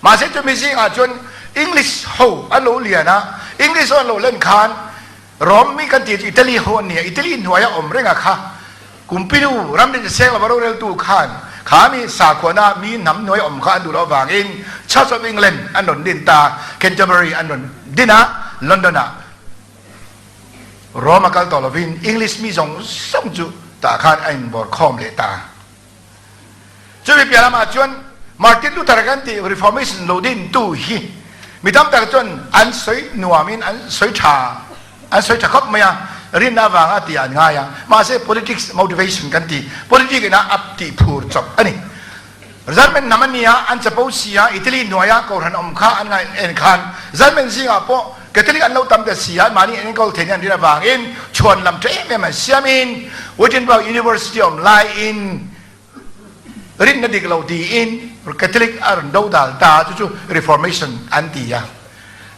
Mahse chumi zingah chuan English ho an lo lian a, English ho an lo len khan Rome mi kan tih chu Italy ho an ni a, Italy hnuaia awm renga kha Kumpinu ram rin seng lova roreltu khan kha mi sakhuana mi hnam hnuai awm kha an duh loh avangin Church of England an rawn din ta, Canterbury an rawn din a, London ah Rome a kal tawh lovin English mi zawng zawng chu tah khan a inbawr khawm leh ta. Chumi piah lamah chuan Martin Luther kan tih Reformation lo dintu hi mi tam tak chuan an sawi nuamin an sawi tha an sawi tha khawp mai a, rinna avanga tih an ngai a, mahse politics motivation kan tih politic ina a tih phur chawp a ni. German hnam an ni a, an chapo si a, Italy hnuaia kohhran awm kha an ngaih en khan German zingah pawh Catholic an lo tam ta si a, mahni an enkawl theihna an rin avangin chhuan lam tha em em an siamin Wittenberg University awm laiin rinna dik lo tiin Catholic a rawn do dal ta a, chu chu Reformation an ti a.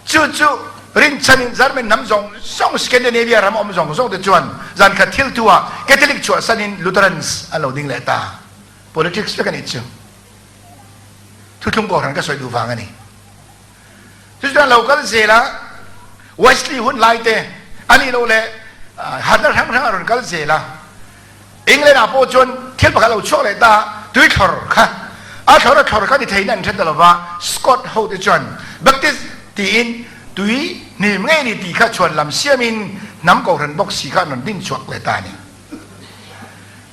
Chu chu rinchhanin German hnam zawng zawng Scandinavia ram awm zawng zawng te chuan zan khat thil thu ah Catholic chhuahsanin Lutherans an lo ding leh ta. Politics vek a nih chu. Thuthlung kohhran ka sawi duh vang a ni. Chuchuan lo kal zel a, Wesley hun lai te a nih loh leh harhna hrang hrang a rawn kal zel a. England ah pawh chuan thil pakhat lo chhuak leh ta, tui thlawr kha a thlawr a thlawr kha ni theiin an hre ta lova, Scott ho te chuan Baptist tiin tui hnim ngei ni tih kha chhuan lam siamin hnam kohhran bawk si kha an rawn din chhuak leh ta a ni.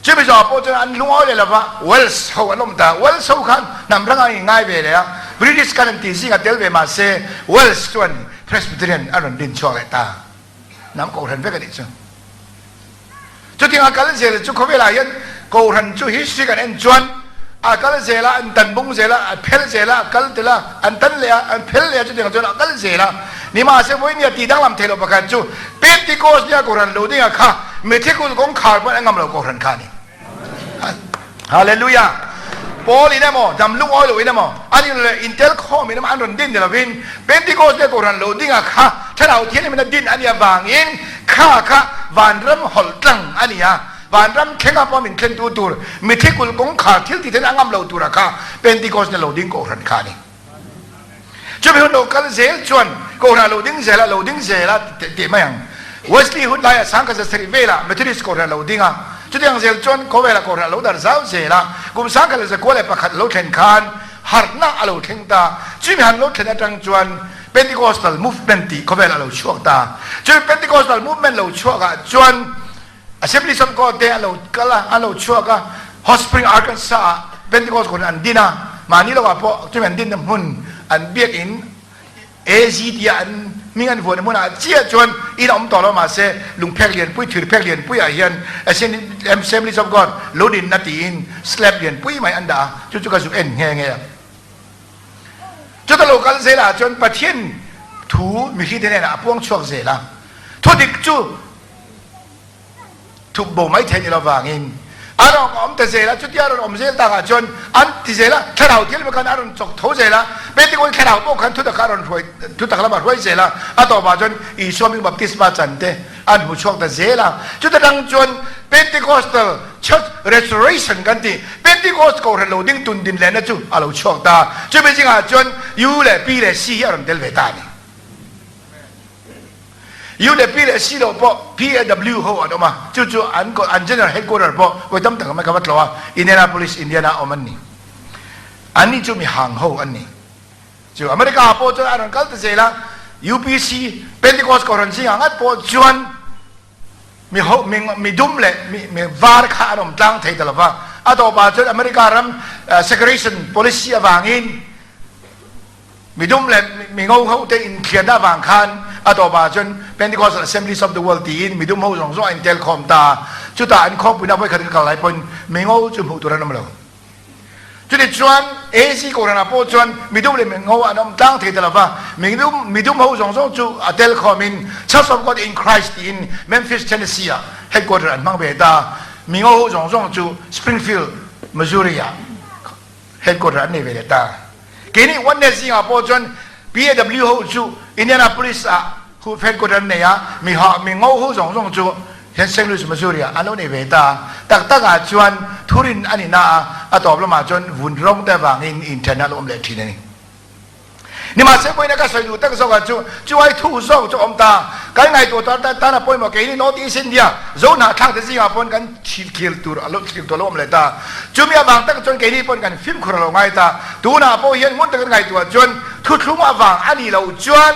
Chumi zawh pawh chuan an lungawi leh lova, Welsh ho an awm ta. Welsh ho khan hnam hrang an inngai ve leh a, British khan an tih zingah tel ve mah se Welsh chuan Presbyterian an rawn din chhuak leh ta. Hnam kohhran vek a nih chu. Chutiang a kal zel chu khawvelah hian kohhran chu history kan en chuan a kal zel a, an tan bung zel a, a phel zel a, a kal tel a, an tan leh a, an phel leh a, chutiang chuan a kal zel a. Nimahse vawinia tih danglam theih loh pakhat chu Pentecost nia kohhran lo dinga kha mithikul kawngkhar pawn a ngam lo kohhran kha a ni. Hallelujah! Paul in emaw, dam lungawi lo in emaw, an in leh intel khawm in emaw an rawn din ni lovin Pentecost nia kohhran lo dinga kha Thlarau Thianghlim in a din a nih avangin kha kha vanram hawlh tlang a ni a. Vanram thlenga pawh min thlentu tur mithikul kawngkhar thil ti then a ngam lo tura kha Pentecost nia lo ding kohhran kha a ni. Chumi hun lo kal zel chuan kohhran a lo ding zel a, lo ding zel a tih mai ang. Wesley hun laiah sangkhat zasarih velah Methodist kohhran a lo ding a, chutiang zel chuan khawvelah kohhran a lo dar zau zel a, kum 1901 a lo thlen khan harhna a lo thleng ta. Chumi han lo thlen atang chuan Pentecostal movement tih khawvel a lo chhuak ta. Chumi Pentecostal movement lo chhuakah chuan Assemblies of God te a lo kal a, a lo chhuak a, Hot Spring, Arkansas ah Pentecost kohhran an din a, mahni lo ah pawh chumi an dinna hmun an biakin AZ tia an hming an vuahna hmun ah chiah chuan in a awm tawh lo mahse lungphek lianpui thirphek lianpui ah hian Assemblies of God lo dinna tiin slab lianpui mai an dah a, chu chu ka zuk en nghe nghe a. Chuta lo kal zel ah chuan Pathian thu mihring te hnenah a puang chhuak zel a, thudik chu. Thup bo mai thei ni lovangin a rawn awm ta zel a, chutia a rawn awm zel takah chuan an ti zel a, thlarau thil khan a rawn chawk tho zel a, Pentecost thlarau pawh khan thutak a rawn hruai, thutak lamah hruai zel a, a tawpah chuan Isua hming baptisma chan te an hmu chhuak ta zel a, chuta tang chuan Pentecostal Church Restoration kan tih, Pentecost kohhran lo ding tun din lehna chu a lo chhuak ta, chumi zingah chuan U leh P leh C hi a rawn tel ve ta a ni. U leh P leh C loh pawh PAW ho an awm a, chu chu an an general headquarter pawh vawi tam tak mai ka va tlawh a, Indianapolis, Indiana a awm an ni. An ni chu mi hang ho an ni. Chu America ah pawh chuan a rawn kal ta zel a, UPC, Pentecost Kohhran zingah ngat pawh chuan mi ho mi mi dum leh mi mi var kha an awm tlang thei ta lo va, a tawpah chuan America ram segregation policy avangin Mi dum leh mi ngo ho te inthianna avang khan a tawpah chuan Pentecostal Assemblies of the World tiin mi dum ho zawng zawng a intel khawm ta. Chutah an khawmpuina vawikhat ka kal lai pawhin mi ngo chu hmuh tur an awm lo. Chuti chuan AC Kohhranah pawh chuan mi dum leh mi ngo an awm tlang thei ta lo va, mi dum mi dum ho zawng zawng chu a tel khawmin Church of God in Christ tiin Memphis, Tennessee ah headquarter an hmang ve ta. Mi ngo ho zawng zawng chu Springfield, Missouri ah headquarter an nei ve leh ta. Keini Oneness zingah pawh chuan PAW ho chu Indianapolis ah headquarter an nei a, mi ha mi ngo ho zawng zawng chu hian Saint Louis, Missouri ah an lo nei ve ta. Tak tak ah chuan thurin a ni na a, a tawp lamah chuan vun rawng te avangin inthen a lo awm leh thin a ni. Nimahse pawhin a ka sawi duh tak zawk ah chu chuai thu zawk chu a awm ta. Kan ngaihtuah tan tan tan a pawimawh keini North East India zo hnahthlak te zingah pawn kan thil tur a lo thil tur a lo awm leh ta. Chumi avang tak chuan keini pawn kan fimkhur a lo ngai ta. Tunah pawh hian ngun takin ngaihtuah chuan thuthlung avang a nih loh chuan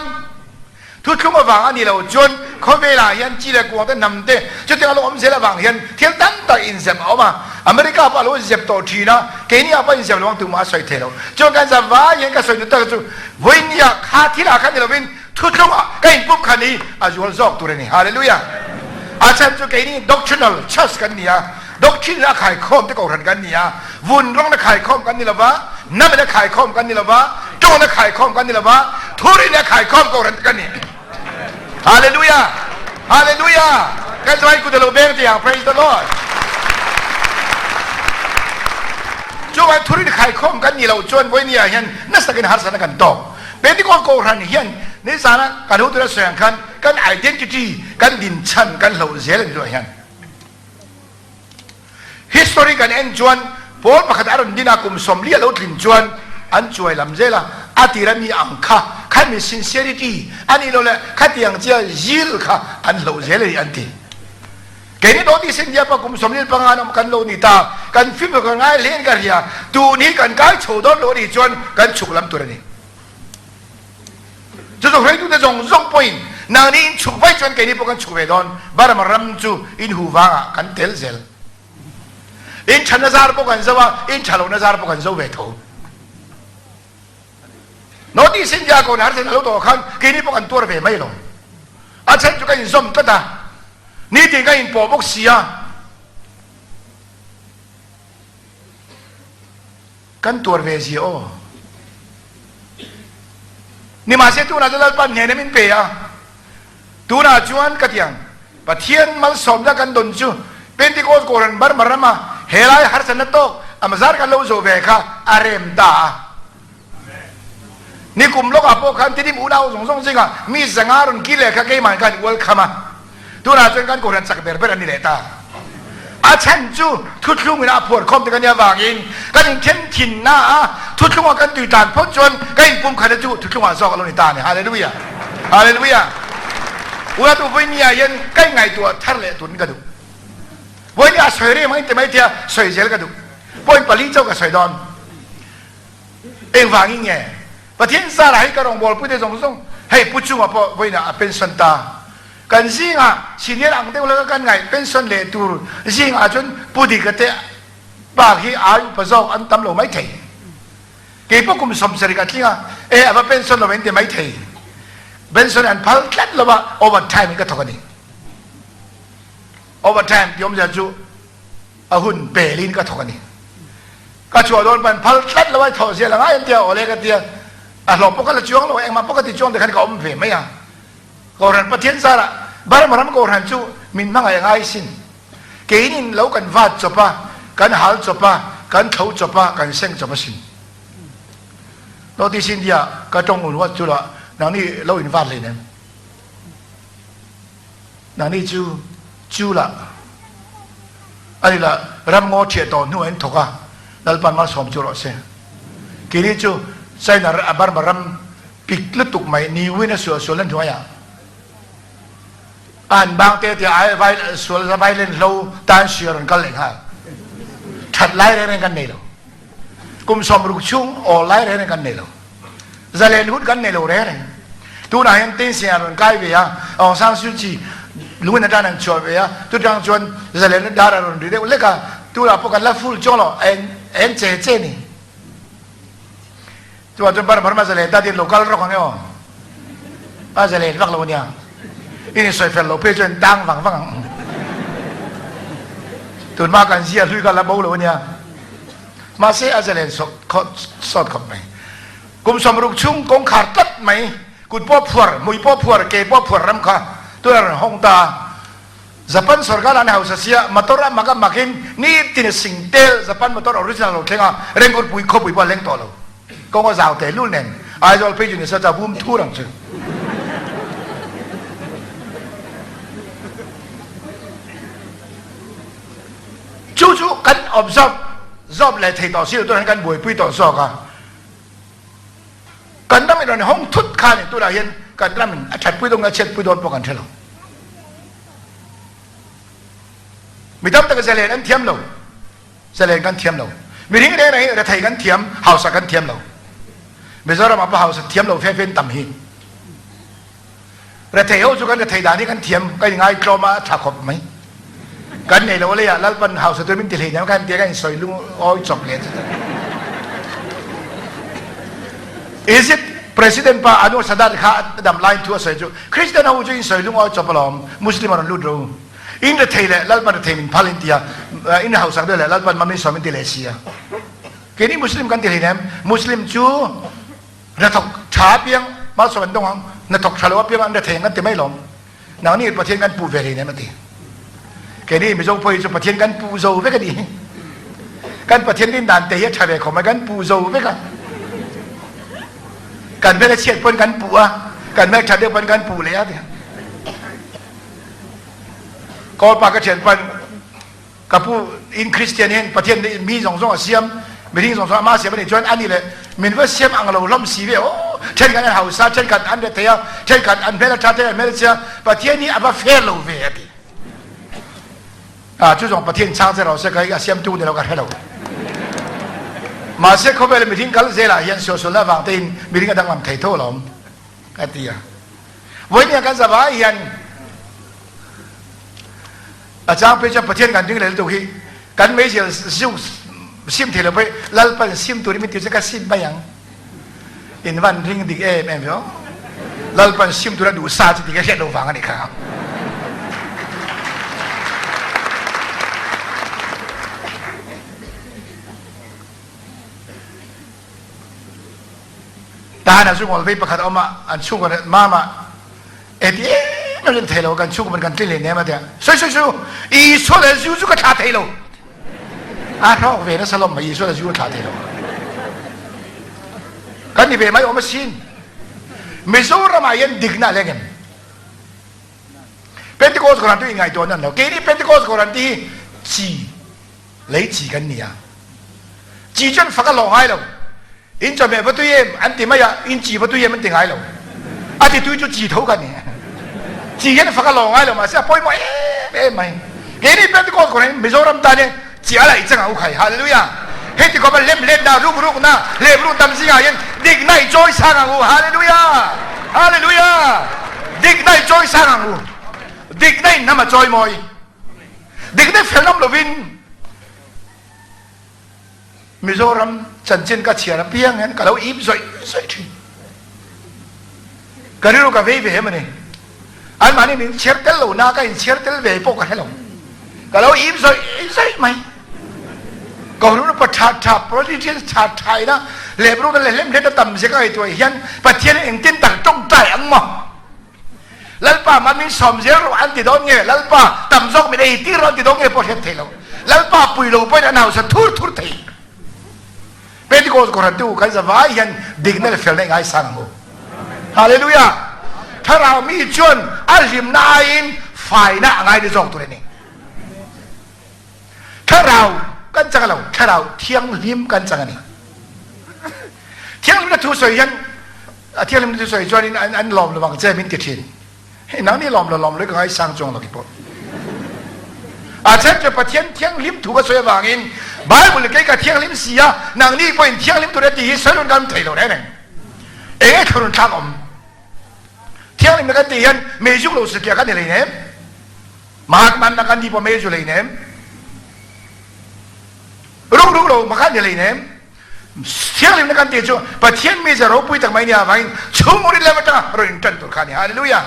thuthlung avang a nih loh chuan khawvelah hian chi leh kuang te hnam te chutiang a lo awm zel avang hian thil tam tak inzep a awm a. America pawh a lo inzep tawh thin a, keini ah pawh inzep lo ang tumah a sawi thei lo. Chuan kan za vai hian ka sawi duh tak chu vawinia kha thil ah khan ni lovin thuthlungah ka inpup khan hi a zual zawk tur a ni. Hallelujah! A chhan chu keini doctrinal church kan ni a, doctrine a khaikhawm te kohhran kan ni a, vun rawng na khaikhawm kan ni lova, hnam in a khaikhawm kan ni lova, tawng na khaikhawm kan ni lova, thurin a khaikhawm kohhran te kan ni. Hallelujah! Hallelujah! Kan zawai kut a lo beng tiang, praise the Lord! Chuan thurin khaikhawm kan ni lo chuan vawinia hian nasa takin harsatna kan tawk. Pentecost Kohhran hian nizana kan hotu la sawi ang khan kan identity, kan dinchhan kan hloh zel a ni tunah hian. History kan en chuan pawl pakhat a rawn din a, kum 40 a lo tlin chuan an chuai lam zel a, a tir a mi ang kha, kha mi sincerity a nih loh leh khatiang chia zeal kha an hloh zel a ni an ti. Keini North East India pawh kum 45 an awm kan lo ni ta, kan fimkhur kan ngai hle in ka hria, tun hi kan kai chho dawn lo a nih chuan kan chhuk lam tur a ni. Chu chu hruaitute zawng zawng pawhin nangni in chhuk vaih chuan keini pawh kan chhuk ve dawn, Burma ram chu in hu vangah kan tel zel. In tha na zar pawh kan zo a, in tha lo na zar pawh kan zo ve tho. North East India ko har a lo tawh khan keini pawh kan tuar ve mai lo. A chhan chu kan inzawm tlat a, nitin kan inpawh bawk si a. Kan tuar ve zia aw. Nimahse tunah chuan Lalpan hnena min pe a, tunah chuan ka ti ang, Pathian malsawmna kan dawn chu Pentecost Kohhran Burma rama helai harsatna tawk a mazar kan lo zawh ve kha a rem ta a. Nikum lawkah pawh khan Tidim unau zawng zawng zingah mi 500 rawn kil leh kha keimah khan welcome a. Tunah chuan kan Kohhran chak ber ber an ni leh ta. A chhan chu thuthlungin a phuar khawm te kan nih avangin kan inthen thinna a thuthlungah kan tui tlan phawt chuan kan inpumkhatna chu thuthlungah zawk a lo ni ta a ni. Hallelujah! Hallelujah! Unatu vawinia hian ka inngaihtuah thar leh turin ka duh. Vawinia a sawi reng mai ti mai tia sawi zel ka duh. Point pali chauh ka sawi dawn. Engvangin nge Pathian zarah hei ka rawngbawlpui te zawng zawng hei Pu Chunga pawh vawiinah a pension ta. Kan zingah senior ang deuh laka kan ngaih pension leh tur zingah chuan Pu Dika te bak hi ai upa zawk an tam lo mai thei. Kei pawh kum 70 ka tling a, e a va pension lo in ti mai thei. Pension an phal tlat lo a, overtime in ka thawk a ni. Overtime ti awmzia chu a hun pelin ka thawk a ni. Ka chhuah dawn pawn phal tlat lo a, thawh zel a ngai an tia, awle ka tia, a hlawh pawh ka la chuang lo a, engmah pawh ka ti chuang te khan ka awm ve mai a. Kohhran Pathian zarah Burma ram kohhran chu min hmangaih a ngai sin. Keinin lo kan vat chawp a, kan hal chawp a, kan thlo chawp a, kan seng chawp asin. North East India ka tawng un huat chu lah nangni lo in vat hleinem. Nangni chu chu lah ani lah ram ngaw thiah tawh hnu ah in thawk a, Lalpan malsawm chu rawh se. Keini chu China Burma ram pik lutuk mai niwin a sual sualna hnuaiah a han bang te tia ai vai sual violent hlo tan siar an kal leh nghal. That lai reng reng kan nei lo. Kum 60 chhung aw lai reng reng kan nei lo. Zalen hun kan nei lo reng reng. Tunah hian Thein Sein a rawn kai ve a, Aung San Suu Kyi lungin atan an chhuah ve a, tutang chuan zalen dar a rawn ri deuh lek a, tunah pawh kan la full chuang lo, a en che che ni. Chuvang chuan Burma rama zalen ta tin lo kal rawk ang e aw. A zalen vak lo ania. In insawi fel lo phei chuan tang vang vang ang. Tunhma kan zia hlui kha la bo lo ania. Mahse a zalen sawt khawp mai. Kum 60 chhung kawngkhar tlat mai, kut pawh phuar, hmui pawh phuar, ke pawh phuar ram kha tunah rawn hawng ta a. Japan sorkar an hausa sia, motor a mak a makin nitin sing tel Japan motor original lo thleng a, Rengurpui khawpui pawh a leng tawh lo. Kawng a zau tehlul nen Aizawl phei chu ni sa cha bum thur ang chu. Chu chu kan observe zawp leh thei tawh si lo tunah hian kan buaipui tawh zawk a. Kan ram in rawn hawng thut khan in tunah hian kan ram in a thatpui dawn nge a chhiatpui dawn pawh kan hre lo. Mi tam tak zalen an thiam lo. Zalen kan thiam lo. Mihring reng reng hi rethei kan thiam, hausa kan thiam lo. Mizoram ah pawh hausa thiam lo fe fe an tam hi. Rethei ho chu kan rethei dan hi kan thiam, kan inngai tlawm a, a tha khawp mai. Kan nei lo leiah Lalpan hausa tur min ti hleinem kan tia kan insawi lungawi chawp leh chu. Egypt President pa Anwar Sadat kha a dam laiin thu a sawi chu Christian ho chu insawi lungawi chawp alawm, Muslim a rawn lut ro. In rethei leh Lalpan rethei min phal in tia, in hausak deuh leh Lalpan ma min sawm in ti leh si a. Keini Muslim kan ti hleinem, Muslim chu Hnathawk tha apiang malsawm an dawng ang, hnathawk tha lo apiang an rethei ang kan ti mai lawm. Nangni Pathian kan puh ve hleinem a ti. Keini Mizo pawh hi chu Pathian kan puh zo vek a ni. Kan Pathian rin dan te hi a tha ve khawp mai, kan puh zo vek a. Kan hmel a chhiat pawn kan puh a, kan hmel that deuh pawn kan puh leh a ti. Kawlpa ka thian pawn Ka pu, in Kristian hian Pathian nih mi zawng zawng a siam, mihring zawng zawng amah a siam a nih chuan ani leh min va siam ang lo hlawm si ve aw. Thenkhat an hausa, thenkhat an rethei a, thenkhat an hmel a tha, thenkhat an hmel a chhia, Pathian hi a va fair lo ve a ti. Ah, chu zawng Pathian chhang che rawh se, ka hi a siamtu ni lo ka hre lo. Mahse khawvel mihring kal zelah hian suahsualna avang tein mihring a danglam thei tho alawm ka ti a. Vawinia kan zavai hian A chang phei chuan Pathian kan ring leh lutuk hi kan meizial zuk sim thei lo pawh hi Lalpan sim turin min ti chu ka sim mai ang. In van ring dik em em ve aw. Lalpan sim tura duh sa chu ti ka hriat lo vang a nih kha. Tahan ah zungol vei pakhat a um ah an chungkhar nih mama eti em em thei lo kan chungkhar kan tlin len em a tiah soi soi su Isua le zu cu ka thla thei lo a hrawk ve na salom ma Isua le zu a thla thei lo kan ni ve mai om asin Mizoram ah hian dikna leng em Pentecost koran tu in ngaihtuah nan lo keini Pentecost koran ti hi chi lei chi kan ni a chi chuan fak a hlawh ngai lo in chawhmeh va tui em an ti mai a in chi va tui em an ti ngai lo a ti tui chu chi tho kan ni chi hian fak a hlawh ngai lo mahse a pawimawh em em mai keini Pentecost ko hian Mizoram tan hian chi a laih chang a u khai hallelujah heti khawp a lem let na ruk ruk na lem ruk tam zingah hian dik na i chawi sang ang u hallelujah hallelujah dik na i chawi sang ang u dik na in hnam a chawi mawi Dik deuh fel ngam lovin Mizoram chanchin ka chhiar apiang hian ka lo ip zawih zawih thin. Ka rilru ka vei ve em a ni. Anmahni min chhiar tel lo na ka inchhiar tel ve pawh ka hre lo. Ka lo ip zawih zawih mai. Ka hun upa tha tha politicians tha tha ina lebruk leh hlemhlet a tam zia ka ngaihtuah hian Pathian engtin tak tawngtai ang maw? Lalpa mah min sawm zel rawh an ti dawn nge, Lalpa tam zawk min ei tir rawh an ti dawn nge pawh hriat thei lo. Lalpa pui lo pawhin an hausa thur thur thei. Pentecost Kohhran tu kan zavai hian dikna leh felna i ngaisang ang u. Hallelujah! Thlarau mi chuan a hlimna aiin faina a ngai ni zawk tur a ni. Thlarau kan chang lo, Thlarau Thianghlim kan chang a ni. Thianghlimna thu sawi hian a thianghlimna thu sawi chuanin an an lawm lovang che min ti thin. Hei nang ni lawm lo lawm lo ka ngaisang chuang lo ki pawh. A then chu Pathian thianghlim thu ka sawi avangin Bible kei ka thianghlim si a, nang ni pawhin thianghlim tur a ti hi sawi rawn kan thei lo reng reng. Enge thlurun thlak awm? Thianghlimna kan tih hian meizuk lo sakiah kan ni hleinem. Mahatmanna kan ti pawh mei zu hleinem. Ruk ruk lo makha ni hleinem. Thianghlimna kan tih chu Pathian mize ropui tak mai nia avangin chhungril lam atanga rawn intan tur kha a ni. Hallelujah!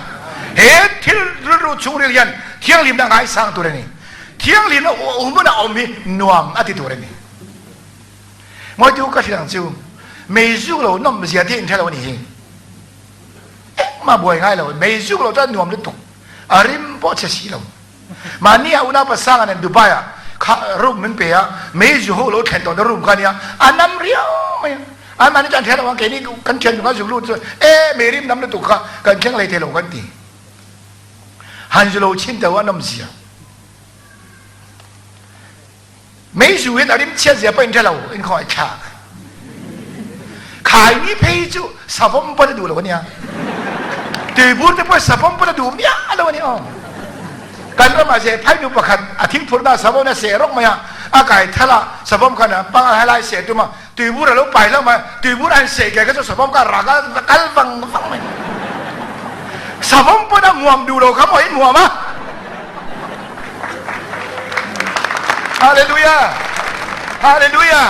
He thil rilru chhungril hian thianghlimna a ngaisang tur a ni. Thianghlimna hmun a awm hi nuam a ti tur a ni. Ngawitu ka hrilh ang chu, mei zuk lo nawm zia te inhre lo a ni hi. Engmah buai ngai lo, mei zuk lo chuan nuam lutuk. A rim pawh chhe si lo. Mahni a unaupa Sanga nen Dubai ah kha room min pe a, mei zu ho lo thlen tawhna room kha a nia, a nam riau mai a. An mahni chuan an hre lo ang, keini kan thian kan zuk lut chu e mei rim nam lutuk kha kan thleng hlei thei lo kan ti. Han zu lo chhin teh u a nawmzia. Mei zu in a rim chhiat zia pawh in hre lo, in khawngaih thlak. Khaini phei chu savawm pawn a duh lo ania. Tuibur te pawh savawm pawn a duh miah lo ani aw. Kan ramah ze phai nu pakhat a thingphurna savawm a seh rawk mai a, a kai thal a, savawm khan a pang a helai seh tum a, tuibur a lo pai hlauh mai a, tuibur an seh ke kha chu savawm kha a rak a kal vang vang mai. Savawm pawn a muam duh lo kha maw in muam a. Hallelujah! Hallelujah!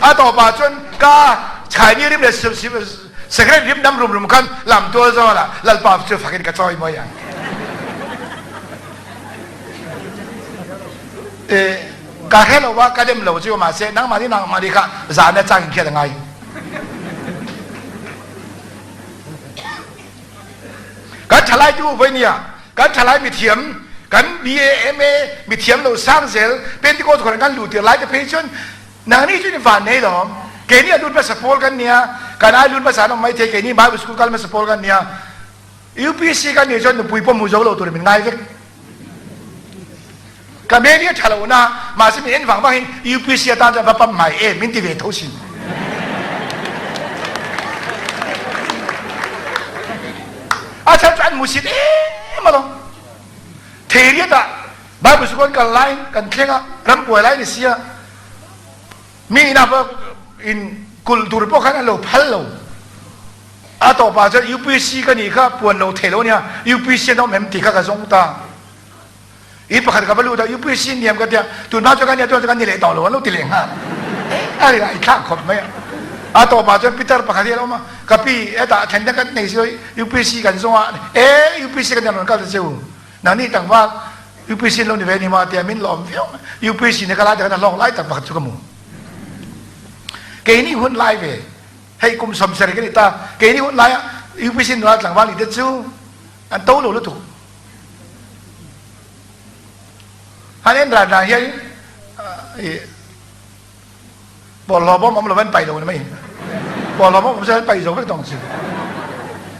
A tawpah chuan ka chhaini rim leh secret rim dam rum rum khan lam tual zawlah Lalpa chu fakin ka chawi mawi ang. Ka hre lo a, ka dem lo chu mahse nangmahni nangmahni kha zahna chang in hriat a ngai. Kan thalai tu voi nia, kan thalai mithiam, kan BA, MA mithiam lo sang zel Pentecost khawng kan luh tir lai te phei chuan nangni chu in van nei lawm. Keini a lut hmasa pawl kan nia, kan ai lut hmasa an awm mai thei, keini Bible school kal hmasa pawl kan nia. UPC kan nih chuan nupui pawh hmu zo lo tur min ngai vek. Ka hmel hi a tha lo na, mahse min en vang vang in UPC atan chuan va pam hmai em min ti ve tho sin. A chhan chu an hmusit em alawm. Theiriat ah Bible school kan kal lai kan thleng a, rambuai lai ni sia. Mi ina pawh in kulh tur pawh khan an lo phal lo. A tawpah chuan UPC ka nih kha puan lo thei lo ania, UPC an awm em tih kha ka zawng ta. I pakhat ka va lut a, UPC niam ka tia, tunhma chuan ka nia tunah chuan ka ni leh tawh lo an lo ti leh nghal. A ri i thlak khawp mai a. A tawpah chuan Peter pakhat hi a lo awm a, ka pi hetah then te kan nei si lo, UPC kan zawng a, e UPC ka nia rawn kal ta che u. Nangni tlangval UPC an lo ni ve ni maw tia min lawm viau mai. UPC ni ka lai tak khan a hlawk lai tak pakhat chu ka hmu. Keini hun lai ve, hei kum 70 ka ni ta, keini hun laia UPC nula tlangval ni te chu an to lo lutuk. Han en ran ran hian bawlhhlawh bawm awm lo an paih lo ni mai. Bawlhhlawh bawm awm se an paih zo vek tawng chu.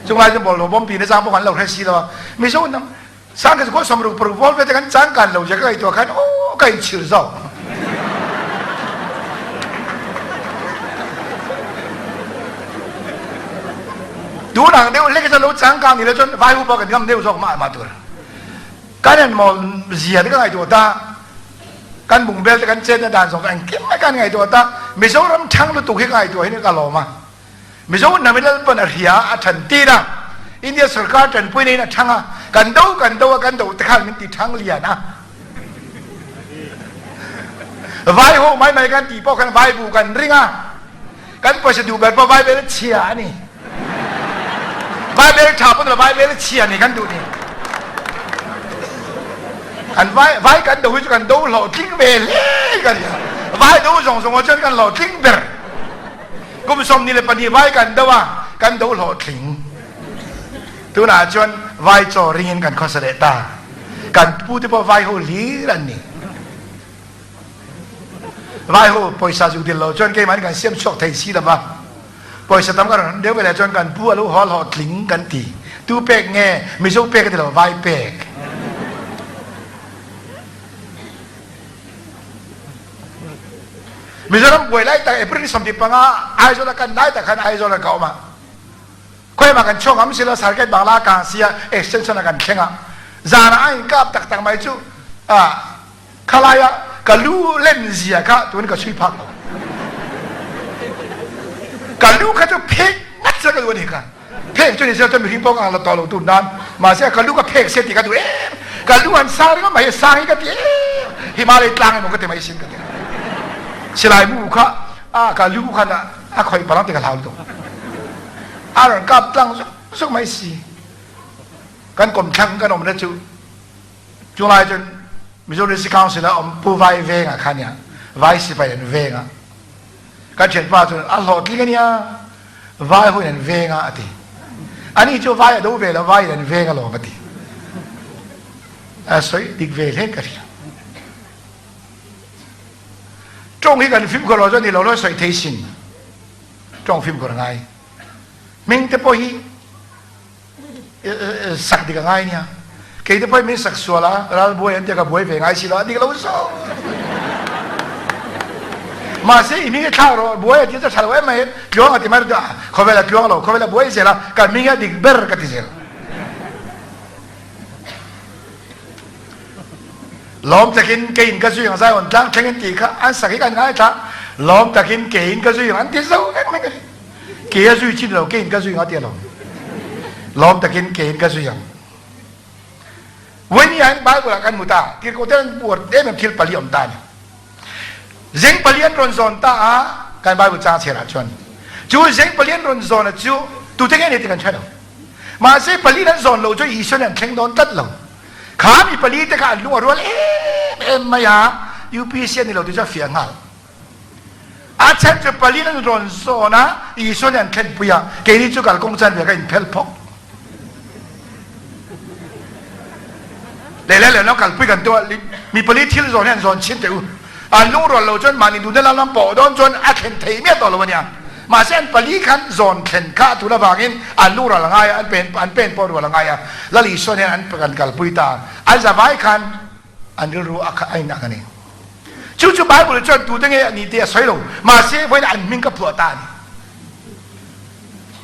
Chung lai chu bawlhhlawh bawm pi na chang pawh kan lo hre si lo a. Mizo hnam sang ka chu 66 vol ve te kan chang kan lo je ka ngaihtuah khan aw ka inchhir zawk. Tun ang deuh hlek hi lo changkang ni lo chuan vai upa kan ngam deuh zawk mah mah tur. Kan en mawl zia te ka ngaihtuah ta. Kan bungbel te kan chetna dan zawng engkim mai kan ngaihtuah ta. Mizoram thang lutuk hi ka ngaihtuah hin ka lawm a. Mizo hnam hi Lalpan a hria a than tir a. India sarkar tanpui neiin a thang a. Kan do kan do a kan do te khan min ti thang lian a. Vai ho mai mai kan tih pawh khan vai bu kan ring a. Kan pawisa duh ber pawh vai bel chhia a ni. Vai bel tha pawh vai bel chhia ni kan duh ni. Kan vai vai kan do hi chu kan do hlawhtling ve hle ka nia. Vai do zawng zawng ah chuan kan hlawhtling ber. Kum 22 vai kan do a, kan do hlawhtling. Tunah chuan vai chaw ringin kan khawsa leh ta. Kan pu te pawh vai ho hlir an ni. Vai ho pawisa zuk dil lo chuan keimahni kan siam chhuak thei si lo va. Pawisa tam kan rawn deuh veleh chuan kan pu a lo haw hlawhtling kan ti. Tu pek nge? Mizo pek a ti lo, vai pek. Mizoram buai lai tak April ni 15 Aizawl a kan lai tak khan Aizawl ah ka awm a. Khawi kan chhuak ngam si lo Sarket Bangla kang si a extension a kan thleng a. Zan ah a in kap tak tak mai chu khalai ah ka lu len zia kha tun ka chhui phak lo. Ka lu kha chu phek ngat se ka lu ani kha. Phek chu ni se chuan mihring pawh ka ang lo tawh lo tun nan. Mahse ka lu ka phek se ti ka duh em. Ka lu han sang ringawt mai hi sang hi ka ti em. Himalay tlang emaw ka ti mai sin ka ti. Silai mu kha a ka lu khan a khawih palang ti ka hlau lutuk. A rawn kap tlang zuk zuk mai si. Kan kawmthlang kan awmna chu chulai chuan Mizo Literacy Council a awm Pu Vai veng ah khan nia Vai sipai an veng a. Kan thianpa chuan a hlawhtling ania Vai ho in an veng a a ti. Ani chu vai a do ve lo, vai in an veng alawm a ti. A sawi dik ve hle ka hria. Tawng hi kan fimkhur lo chuan ni lo lo sawi thei sin. Tawng fimkhur a ngai. Hming te pawh hi sak dik a ngai nia. Kei te pawh hi min sak sual a, ral buai an tia ka buai ve ngai si lo, a dik lo zawk. Mahse i hming hi thlak rawh, buai a ti chu tha lo em mai, tluang a ti mai a, khawvel a tluang lo, khawvel a buai zel a, ka hming hi a dik ber ka ti zel. Lawm takin keiin ka zui ang Zion tlang thleng in tih kha an sak hi kan ngaithla, lawm takin keiin ka zui ang an ti zo vek mai ka ti. Ke a zui chin lo, keiin ka zui ang a ti alawm. Lawm takin keiin ka zui ang. Vawiin hian Bible ah kan hmu ta, tirhkoh ten an buar em em thil pali awm ta a ni. Zeng pali an rawn zawn ta a, kan Bible chang chhiar ah chuan. Chu zeng pali an rawn zawn a chu tute nge ni ti kan hre lo. Mahse pali an zawn lo chu Isua nih an thleng dawn tlat lo. Kha mi pali te kha an lung a rual em em mai a, UPC a ni lo ti chu a fiah nghal. A chhan chu palin an rawn zawn a, Isua nih an thlenpui a, keini chu kalkawng chan ve ka inphel phawk. Leh leh leh lo kalpui kan tum a, mi pali thil zawn hi an zawn chhin teh u. An lungrual lo chuan mahni duhna lam lam pawh dawn chuan a thlen thei miah tawh lo a nia. Mahse an pali khan zawn thlen kha a tul avangin an lungrual a ngai a, an pen an pen pawh rual a ngai a. Lal Isua hian an kan kalpui ta a, an zavai khan an rilru a a inang a ni. Chu chu Bible chuan tute nge a ni tih a sawi lo, mahse vawiin an hming ka phuah ta a ni.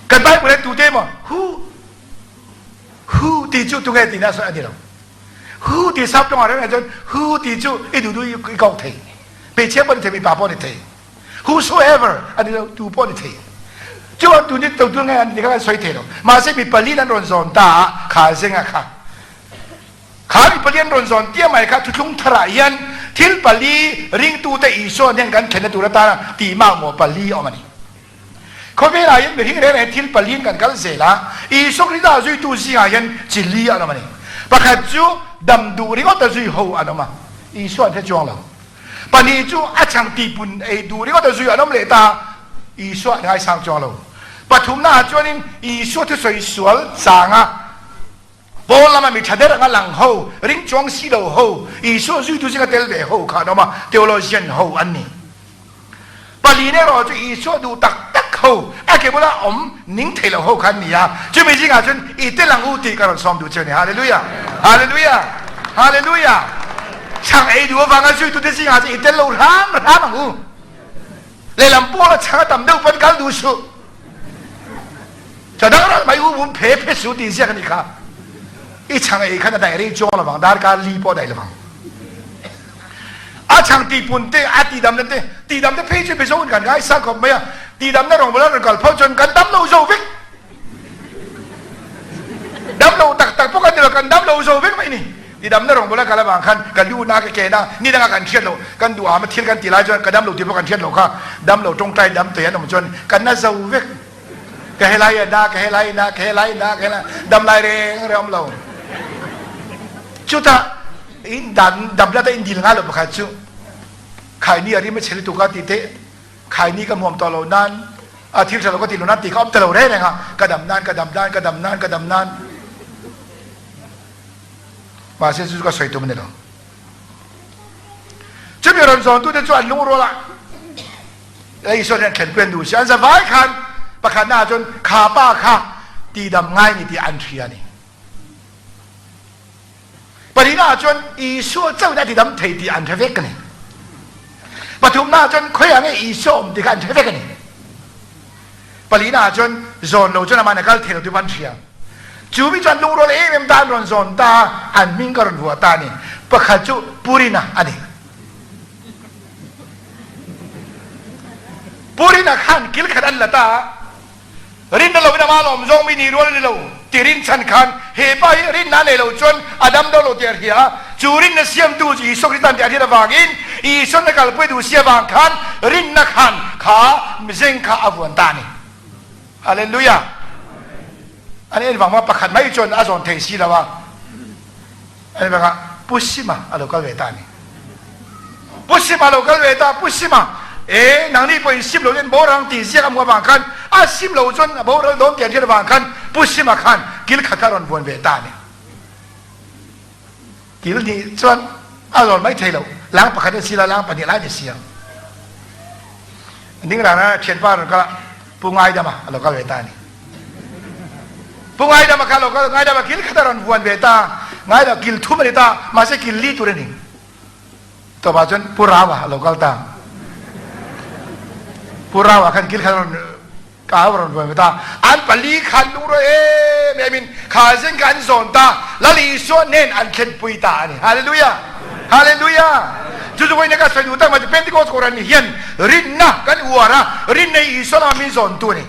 Kan Bible hian tute emaw who who tih chu tunge tihna a sawi a ni lo. Who tih sap tawngah reng reng chuan who tih chu i duh duh i kawk thei. Hmeichhia pawh ni thei, mipa pawh ni thei. Whosoever a ni lo, tu pawh ni thei. Chuan tu ni tu nge an ti kha kan sawi thei lo. Mahse mi pali an rawn zawn ta a, kha zenga kha. Kha mi pali an rawn zawn tia mai kha thuthlung tharah hian thil pali ringtute Isua hnen kan thlenna tur atana tih makmawh pali a awm a ni. Khawvelah hian mihring reng reng thil paliin kan kal zel a, Isua Krista zuitu zingah hian chi li an awm a ni. Pakhat chu dam duh ringawta zui ho an awm a, Isua an hre chuang lo. Pahnih chu a chhang tihpun ei duh ringawta zui an awm leh ta a, Isua an ngaisang chuang lo. Pathumnaah chuanin Isua thusawi sual changa Paul lama mi tha der anga lang ho, ring chuang si lo ho, Isua zuitu zinga tel ve ho kha an awm a, theologian ho an ni. Palin erawh chu Isua duh tak tak ho, a ke bula awm ning thei lo ho kha an ni a, chumi zingah chuan i tel ang u tih ka rawn sawm duh che a ni. Hallelujah! Hallelujah! Hallelujah! Chhang ei duh avanga zuitute zingah chuan i tel lo hram hram ang u. Lehlam Paula chhang a tam deuh pawn kal duh suh. Cha dang ral mai u bum phe phe su ti ziak a nih kha. I chhang ei khan a daih rei chuang lovang, darkar li pawh a daih lovang. A chhang tihpun te, a tihdam na te, tihdam te phei chu Mizo in kan ngaisang khawp mai a, tihdam na rawngbawla rawn kal phawt chuan kan dam lo zo vek. Dam lo tak tak pawh kan ni lo, kan dam lo zo vek mai ni. Tihdam na rawngbawla kal avang khan ka lu na ka ke na, ni danga kan hriat loh, kan duh am a thil kan ti lai chuan ka dam lo tih pawh kan hriat loh kha, dam lo tawngtai dam tawih an awm chuan kan na zo vek. Ka helai a na, ka helai na, ka helai na, ka helai dam lai reng reng awm lo. Chutah in dan dam la ta in dil ngai lo pakhat chu khaini a rim a chhe lutuk a ti te khaini ka hmuam tawh lo nan a thil tha lo ka ti lo nan ti kha awm ta lo reng reng a ka dam nan ka dam nan ka dam nan ka dam nan. Mahse chu chu ka sawi tum a ni lo. Chumi rawn zawntute chu an lungrual a, Lei Isua hian thlenpui an duh si. An zavai khan pakhatna ah chuan kha pa kha tihdam ngai ni tih an hria a ni. Pahnihna ah chuan Isua chauhin a tidam thei tih an hre vek a ni. Pathumna ah chuan khawiah nge Isua awm tih kha an hre vek a ni. Palina ah chuan zawn lo chuan amah in a kal thei lo tih an hria. Chu mi chuan lungrual em em ta an rawn zawn ta a, an hming ka rawn vuah ta a ni. Pakhat chu Purina a ni. Purina khan kil khat an la ta a, rinna lovin amah lawm zawng mi ni rual a ni lo ti rinchhan khan he pa hi rinna a nei lo chuan a dam dawn lo tih a hria a, chu rinna siamtu chu Isua Krista an tih a hriat avangin Isuan a kalpui duh si avang khan rinna khan kha zeng kha a vuan ta a ni. Hallelujah! An en vang maw pakhat mai chuan a zawn thei si lo a, an vang a Pu Sima a lo kal ve ta a ni. Pu Sima a lo kal ve ta, Pu Sima e nangni pawhin sim lo chuan boral ang tih ziak a hmuh avang khan a sim lo chuan a boral dawn tih an hriat avang khan Pu Sima khan kil khat kha a rawn vuan ve ta a ni. Kil hnih chuan a zawn mai thei lo, lang pakhat a si la, lang pahnih lai ni si ang. Ding rana thianpa rawn kal a, Pu Ngaidama a lo kal ve ta a ni. Pu Ngaidama kha a lo kal, Ngaidama kil khat a rawn vuan ve ta, Ngaidama kil thum a ni ta, mahse kil li tur a ni. Tawpah chuan Pu Rama a lo kal ta. Pu Rama khan kil khat a rawn Ka rawn vuan ve ta. An pali khan lungruai em em in kha zing kha an zawn ta. Lal Isua nen an thlenpui ta a ni. Hallelujah! Hallelujah! Chu chu vawiin ka sawi duh tak mai chu Pentecost Kohhran hian rinna kan uar a, rinna hi Isua lama min zawntu a ni.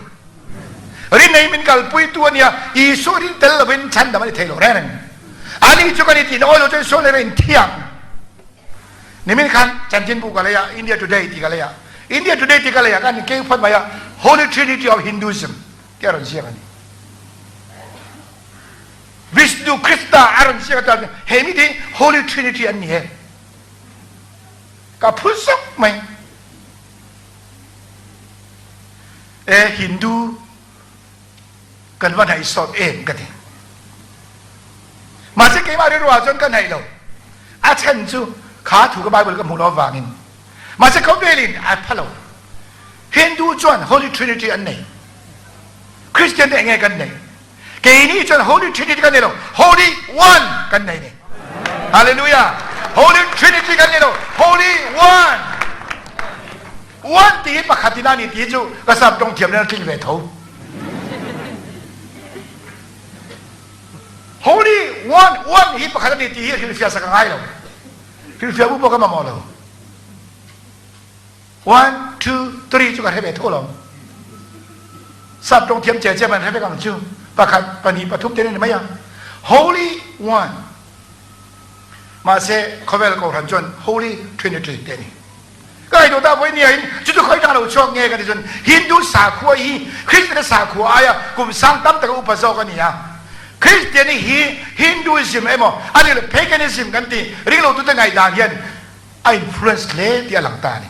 Rinna hi min kalpuitu a nia, Isua rin tel lovin chhandam a ni thei lo reng reng. Ani chu kan intihna awi lo chuan Isua nen a inthiang. Nimin khan chanchinbu ka lei a, India Today tih ka lei a. India Today tih ka lei a, kan keng phawt mai a, Holy Trinity of Hinduism tih a rawn ziak a ni. Vishnu, Krishna a rawn ziak a chuan he mite hi Holy Trinity an ni e. Ka phun sawk mai. E Hindu kan va hnaih sawt em ka ti. Mahse keimah rilru ah chuan ka hnaih lo. A chhan chu kha thu ka Bible ka hmuh lo avangin. Mahse khawvelin a pha lo. Hindu chuan Holy Trinity an nei. Christian te enge kan nei. Keini chuan Holy Trinity kan nei lo. Holy One kan nei ni. Hallelujah. Holy Trinity kan nei lo. Holy One. One ti hi pakhat in a ni ti chu ka sap tawng thiam nen a tling ve tho. Holy One, One hi pakhat a ni ti hi hrilhfiah sak a ngai lo. Hrilhfiah bu pawh ka mamawh lo. One, two, three chu ka hre ve tho lo. Sap tawng thiam che che man hre vek ang chu. Pakhat, pahnih, pathum te ni mai a. Holy One. Mahse khawvel kohhran chuan Holy Trinity te ni. Ka ngaihtuah ta vawi nia in chu chu khawi dang lo chhuak nge ka ti chuan Hindu sakhua hi Kristian sakhua aia kum sang tam taka upa zawk a ni a. Kristian hi Hinduism emaw a nih loh Paganism kan tih ringlotute ngaihdan hian a influence hle tih a lang ta a ni.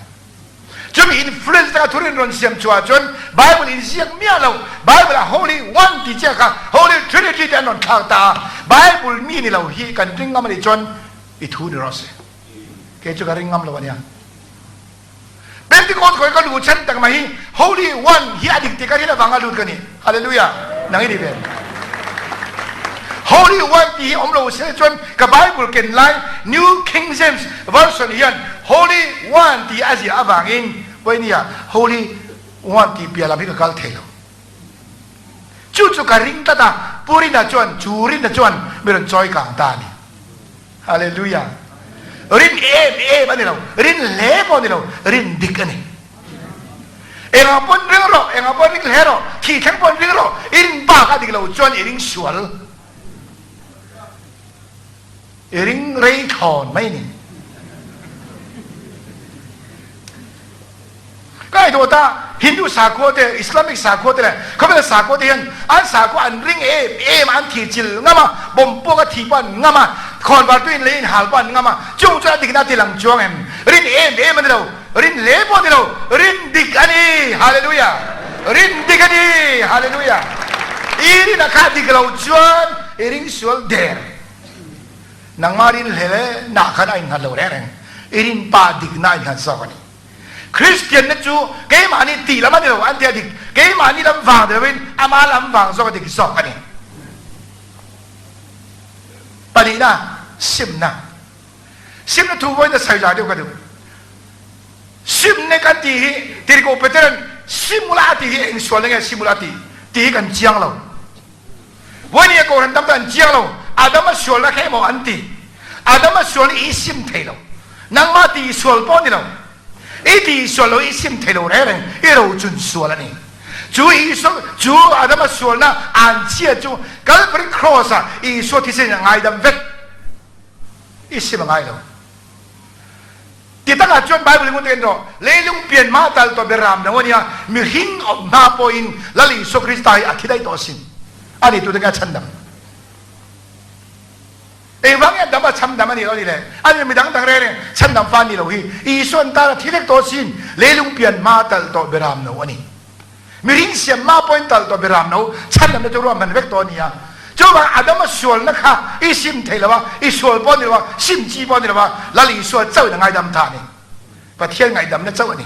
Chumi influence taka thurin rawn siam chhuah chuan Bible inziak miah lo Bible ah Holy One tih chiah kha Holy Trinity tih an rawn thlak ta a. Bible mi ni lo hi kan ring ngam a nih chuan i thu ni rawh se. Kei chu ka ring ngam lo ania. Pentecost koi ka lu chan tak mai hi Holy One hi a dik ti ka rin avanga lut ka ni. Hallelujah. Nang i ni ve. Holy One ti hi om lo se chuan ka Bible ken lai New King James Version hian Holy One ti a ziah avangin pawih nia Holy One ti piah lam hi ka kal thei lo. Chu chu ka ring tlat a, Pu Rina chuan chu Rina chuan mi rawn chawi kang ta a ni. Hallelujah. Rin em em a ni lo, rin hle pawh a ni lo, rin dik a ni. Engah pawn ring rawh, engah pawn ring hle rawh, thih thleng pawn ring rawh, i rin bak a dik lo chuan i ring sual. I ring rei thlawn mai a ni. Ka ngaihtuah ta, Hindu sakhua te, Islamic sakhua te leh khawvel sakhua te hian an sakhua an ring em em a, an thih chil ngam a, bomb pawk a thih pawh an ngam a, khawnvar tuin lei inhal pawh an ngam a, chung chuan a dikna a ti lang chuang em? Rin em em a ni lo, rin hle pawh a ni lo, rin dik a ni! Hallelujah! Rin dik a ni! Hallelujah! I rin a kha dik lo chuan i ring sual der. Nangmah rin hlel e nah khan a innghat lo reng reng. I rin pa dikna a innghat zawk a ni. Kristian na chu keimahni tih lam a ni lo an ti a dik. Keimahni lam vang ti loin ama lam vang zawk a dik zawk a ni. Pahnihna, simna. Simna thu vawiin a sawi zai deuh ka duh. Simna kan tih hi Tirhkoh Peteran simula a tih hi eng sualna nge simula a tih tih hi kan chiang lo. Vawiin a Kohhran tam tak an chiang lo. Adama sualna kha emaw an ti. Adama sual hi i sim thei lo. Nangmah tih sual pawh ni lo. I tih sual lo i sim thei lo reng reng. I rochun sual a ni. Chu Isua, chu Adama sualna an chhia chu Calvary Cross ah Isua thisen in a ngaidam vek. I sim a ngai lo. Ti takah chuan Bible in ngun rawh, leilung pian mah tal tawh beram lo a nia, mihring awm hma pawhin Lal Isua Krista hi a thi daih tawh asin. Ani tute nge a chhandam? Engvang nge dam a chhandam a nih loh a ni le? Ani midang dang reng reng chhandam fa a nih loh hi. Isua an tan a thi vek tawh asin, leilung pian hma tal tawh beram lo a ni. Mihring siam mah pawhin tal tawh beram no chhandamna chu ruahman vek tawh a ni a. Chuvang Adama sualna kha i sim thei lo a, i sual pawh a ni lo a, sim chi pawh a ni lo a, Lal Isua chauhin a ngaidam ta a ni. Pathian ngaihdamna chauh a ni.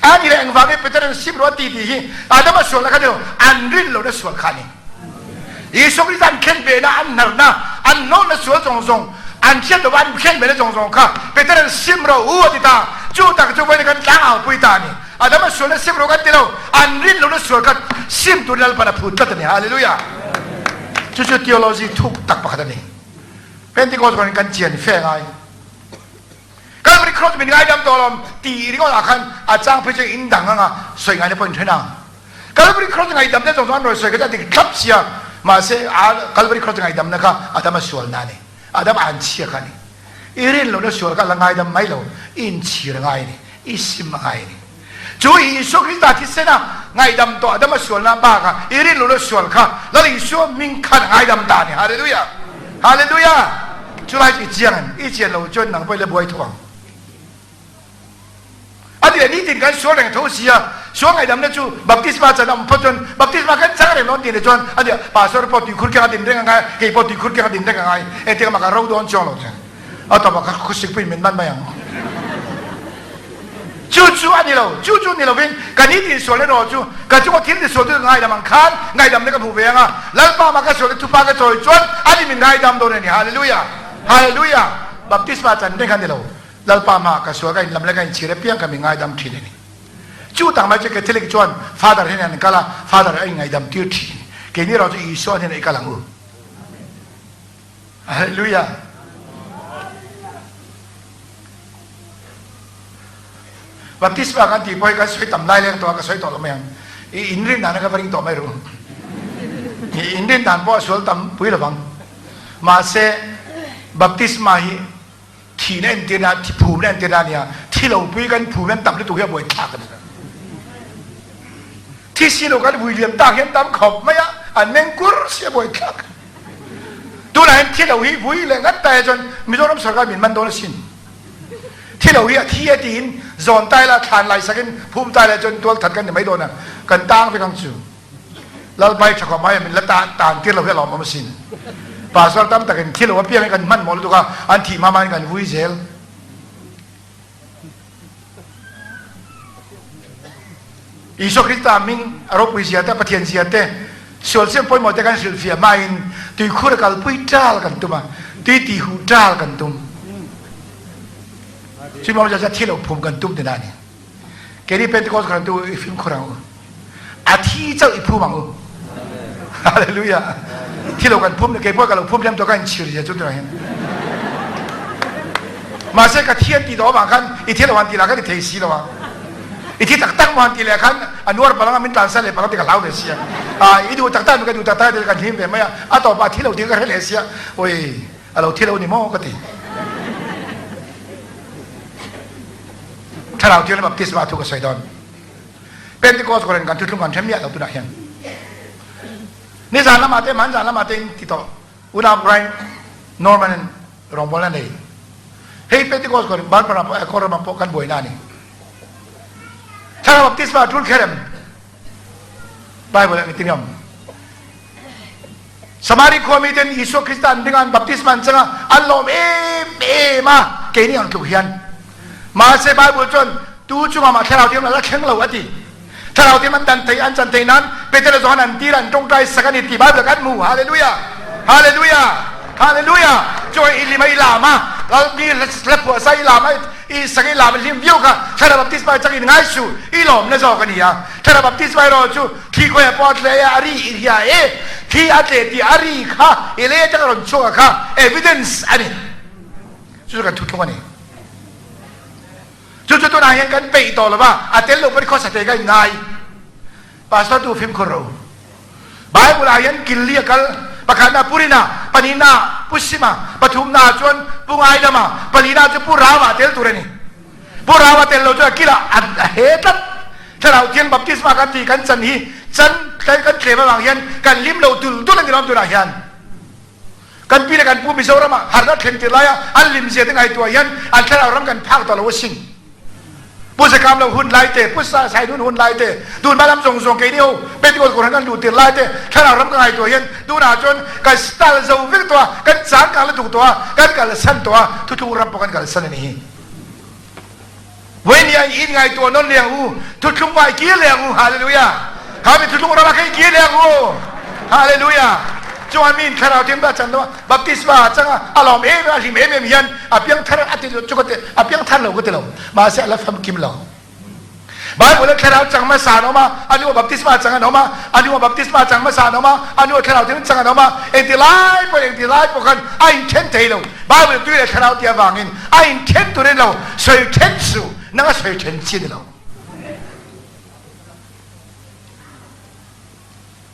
A ni leh engvangin Peteran sim rawh a ti tih hi Adama sualna kha ni lo, an rin lohna sual kha a ni. Isua Krista an khen behna, an hnarna, an hnawhna sual zawng zawng, an hriat lohva an khen behna zawng zawng kha Peteran sim rawh u a ti ta. Chu tak chu vawiin kan tlangau pui ta a ni. Adama sualna sim rawh kan ti lo, an rin lohna sual kha sim turin Lalpan a phut tlat a ni. Hallelujah! Chu chu theology thuk tak pakhat a ni. Pentecost kawngin kan chian fe ngai. Calvary Cross min ngaidam tawh lawm tih ringawt ah khan a chang phei chu in dang anga sawi ngaina pawh in then ang. Calvary Cross ngaihdam te zawng zawng an rawn sawi kha chu a dik thlap sia, mahse a Calvary Cross ngaihdamna kha Adama sualna a ni. Adama an chhia kha a ni. I rin lohna sual kha a la ngaidam mai lo, i inchhir a ngai a ni, i sim a ngai a ni. Chu Isua Krista thisena ngaihdam tawh Adama sualna bakah i rin lohna sual kha Lal Isua hming khan a ngaidam ta a ni. Hallelujah! Hallelujah! Chulai chu i chiang em? I chian loh chuan nang pawh i la buai tho ang. A ti leh nitin kan sual reng tho si a, sual ngaihdamna chu baptisma chan a awm phawt chuan baptisma kan chang reng dawn tih leh chuan a ti a, pastor pawh tuikhur keng a din reng a ngai, kei pawh tuikhur keng a din reng a ngai, engtik amah ka ro dawn chuang lo che, a tawpah ka khawsik puiin min man mai ang. Chu chu a ni lo, chu chu ni lovin ka nitin sual erawh chu ka chunga thil tisual chu ka ngaidam ang khan ngaihdamna ka hmuh ve ang a, Lalpa mah ka sual te thupa ka chawi chuan ani min ngaidam dawn a ni, Hallelujah! Hallelujah! Baptisma chan reng kha a ni lo. Lalpa hmaah ka sual ka inlam leh ka inchhir apiang kha min ngaidam thin a ni. Chu tak mai chu Catholic chuan Father hian an kal a, Father a inngaidam tir thin. Keini erawh chu Isua hnenah i kal ang u. Hallelujah! Baptisma kan tih pawh hi kan sawi tam lai leng tawh a, ka sawi tawh lo mai ang. I inrin dan a ka va ring tawh mai ru. I inrin dan pawh a sual tam pui lovang. Mahse, baptisma hi Thihna entirna, thi phumna entirna a nia. Thi lo pui kan phum hian tam lutuk hi a buai thlak a ni. Thi si lo kan vui liam tak hian tam khawp mai a, an meng kur si a buai thlak. Tunah hian thi lo hi vui leh ngat ta hi chuan Mizoram sorkar min man dawn asin. Thi lo hi a thi a tiin zawn tai la thlan lai sakin phum tai la chuan tual that kan ni mai dawn a, kan tang vek ang chu. Lalpai tha khawp mai a min la tan tan tir lo hi a lawmawm asin. Pastor tam takin thi lo apiang hi kan hmanhmawh lutuk a, an thih hma hmain kan vui zel. Isua Krista hming a ropui zia te, a Pathian zia te, sual siam pawimawh te kan hrilhfiah hmain tuikhur a kalpui ṭal kan tum a, tui tihhuh ṭal kan tum. Chumi awmzia chu thi lo phum kan tum tina a ni. Keini Pentecost kan tu i fimkhur ang u. A thi chauh i phum ang u. Hallelujah. Thi lo kan phum kei pawh ka lo phum lem to ka inchhir zia chu tunah hian. Mahse ka thi an ti tawh avang khan i thi lo han ti lah khan i thei si lo a. I thi tak tak maw han ti leh khan a nuar palang a min tlansan leh palang ti ka hlau ve sia. A i duh tak tak mi ka duh tak tak ti kan hlim ve mai a. A tawpah thi lo ti ka hre leh sia. Oi a lo thi lo ni maw ka ti. Thlarau Thianghlim baptisma thu ka sawi dawn. Pentecost kawrin kan thuthlung kan hrem miah lo tunah hian. Nizan lamah te hmanzan lamah te in ti tawh unau Brian Norman in rawngbawlna nei. Hei Pentecost kawrin Barbara pawh Ekor ramah pawh kan buaina a ni. Thlarau baptisma tul kher em? Bible ah engtin nge awm? Samari khua miten Isua Krista an ring a, an baptisma an chang a, an lawm em em a, keini ang tluk hian. Mahse Bible chuan tu chungah mah Thlarau Thianghlim a la thleng lo a ti. Thlarau Thianghlim an dan thei, an chan thei nan Peter le Johan an tir a, an tawngtai sak a ni tih Bible kan hmu. Hallelujah! Hallelujah! Hallelujah! Chuan i lim a i lam a, lal mi hla phuah sa i lam a, i sak i lam a hlim viau kha Thlarau baptisma chang in ngai suh, i lawmna zawk a ni a. Thlarau baptisma erawh chu Thi khawi ah pawh a tle a ri i hria e, thi a tle tih a ri kha i lei atanga rawn chhuak a kha evidence a ni. Chu chu kan thuthlung a ni. Chu chu tunah hian kan peih tawh lo va, a tel lo pawn khawsa thei ka in ngai. Pastor tu fimkhur ro. Bible ah hian killi a kal, pakhatna Purina, pahnihna Pu Sima, pathumna chuan Pu Ngaidama, palina chu Pu Rama tel tur a ni. Pu Rama tel lo chuan kilah a he tlat. Thlarau Thiang baptisma kan tih kan chan hi chan kan tlem avang hian kan lim lo tul tul a ni lawm tunah hian. Kan pi le kan pu Mizoram ah harnak thlen tir lai ah an lim zia te ngaihtuah hian an thlarau ram kan phak tawh lo asin. Pu Zakam lo hun lai te, Pu Sai Nun hun lai te, tunhma lam zawng zawng keini ho Pentecost Kohhran kan luh tir lai te thlarau ram ka ngaihtuah hian tunah chuan kan style zo vek tawh a, kan changkang lutuk tawh a, kan kalsan tawh a, thuthlung ram pawh kan kalsan a ni hi. Voi ni ah in ngaihtuah nawn leng u, thuthlung vai kir leng u, hallelujah. Kha mi thuthlung ram ah khan kir leng u, hallelujah. Chuan min thlarau thiang ba chan lo baptisma changa alawm em a hlim em em hian a piang thar a ti chu ka ti a piang thar lo ka ti lo mahse ala famkim lo. Bible a thlarau chang hmasa an awm a, a hnuah baptisma chang an awm a, a hnuah baptisma chang hmasa an awm a, a hnuah thlarau thianghlim chang an awm a, engti lai pawh engti lai pawh khan a inthen thei lo. Bible tui leh thlarau tih avangin a inthen tur in lo sawi then suh, nang a sawi then chi a ni lo.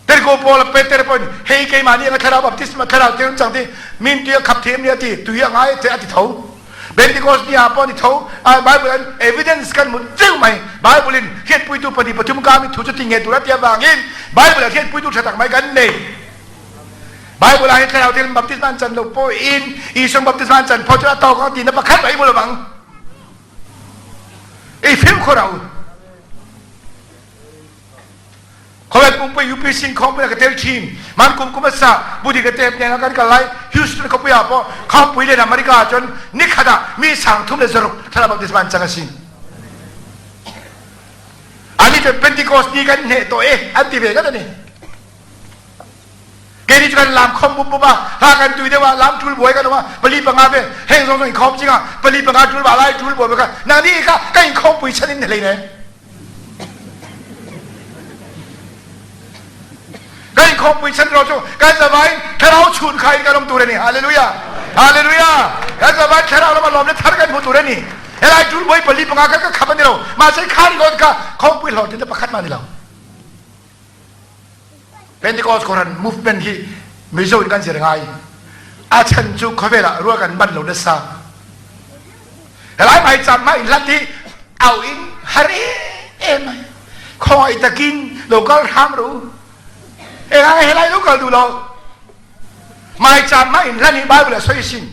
Terko Paul Peter pawhin hei keimah nih anga thlarau baptisma thlarau thianghlim chang ti min tui a khap thiam ni a ti tui a ngai te a ti tho. Pentecost ni ah pawh ni tho Bible an evidence kan hmu cheu mai Bible in hriatpuitu 2 3 ka mi thu chu ti nge tur a ti avangin Bible ah hriatpuitu tha tak mai kan nei. Bible ah hin thlarau thianghlim baptisma an chan lo pawhin Isua baptisma an chan phawt chu a tawk ang tihna pakhat mah i hmu lo vang. I fimkhur a u. Khawvel pumpui UPC inkhawmpui ah ka tel thin. Man kum kum a sa Budi ka tep nen ah kan kal lai. Houston khawpui ah pawh khawmpui len America ah cun nikhat ah mi 360 thlarau baptisma an cang a si. Ani cu Pentecost ni kan hneh tawh e an ti ve ngat ani. Kei cu kan lam khom bup bup a hla kan tui deuh ah lam tul buai kan um a pali panga ve heng zong zong in khom cing ah pali panga tul ba lai tul buai ka nang ni ka ka in khom pui chan in hlei ne. Kan inkhawmpui chan ro cu kan zavai in thlarau chun kha in kan um tur ani. Hallelujah. Hallelujah. Kan zavai thlarau lam lawm le thar kan hmu tur ani. Helai tul boi pali panga kan ka khap ani lo. Mahse kha ri gon ka khawmpui hlawh tin pakhat ma ni lo. Pentecost Koran movement hi Mizo in kan zir ngai. A chan cu khawvel ah rual kan ban lo nasa. Helai mai cam ma in hlat hi au in har em mai. Khawngaih takin lo kal hram ru. Helai helai lo kal du lo. Mai cam ma in hlan hi Bible a soi sin.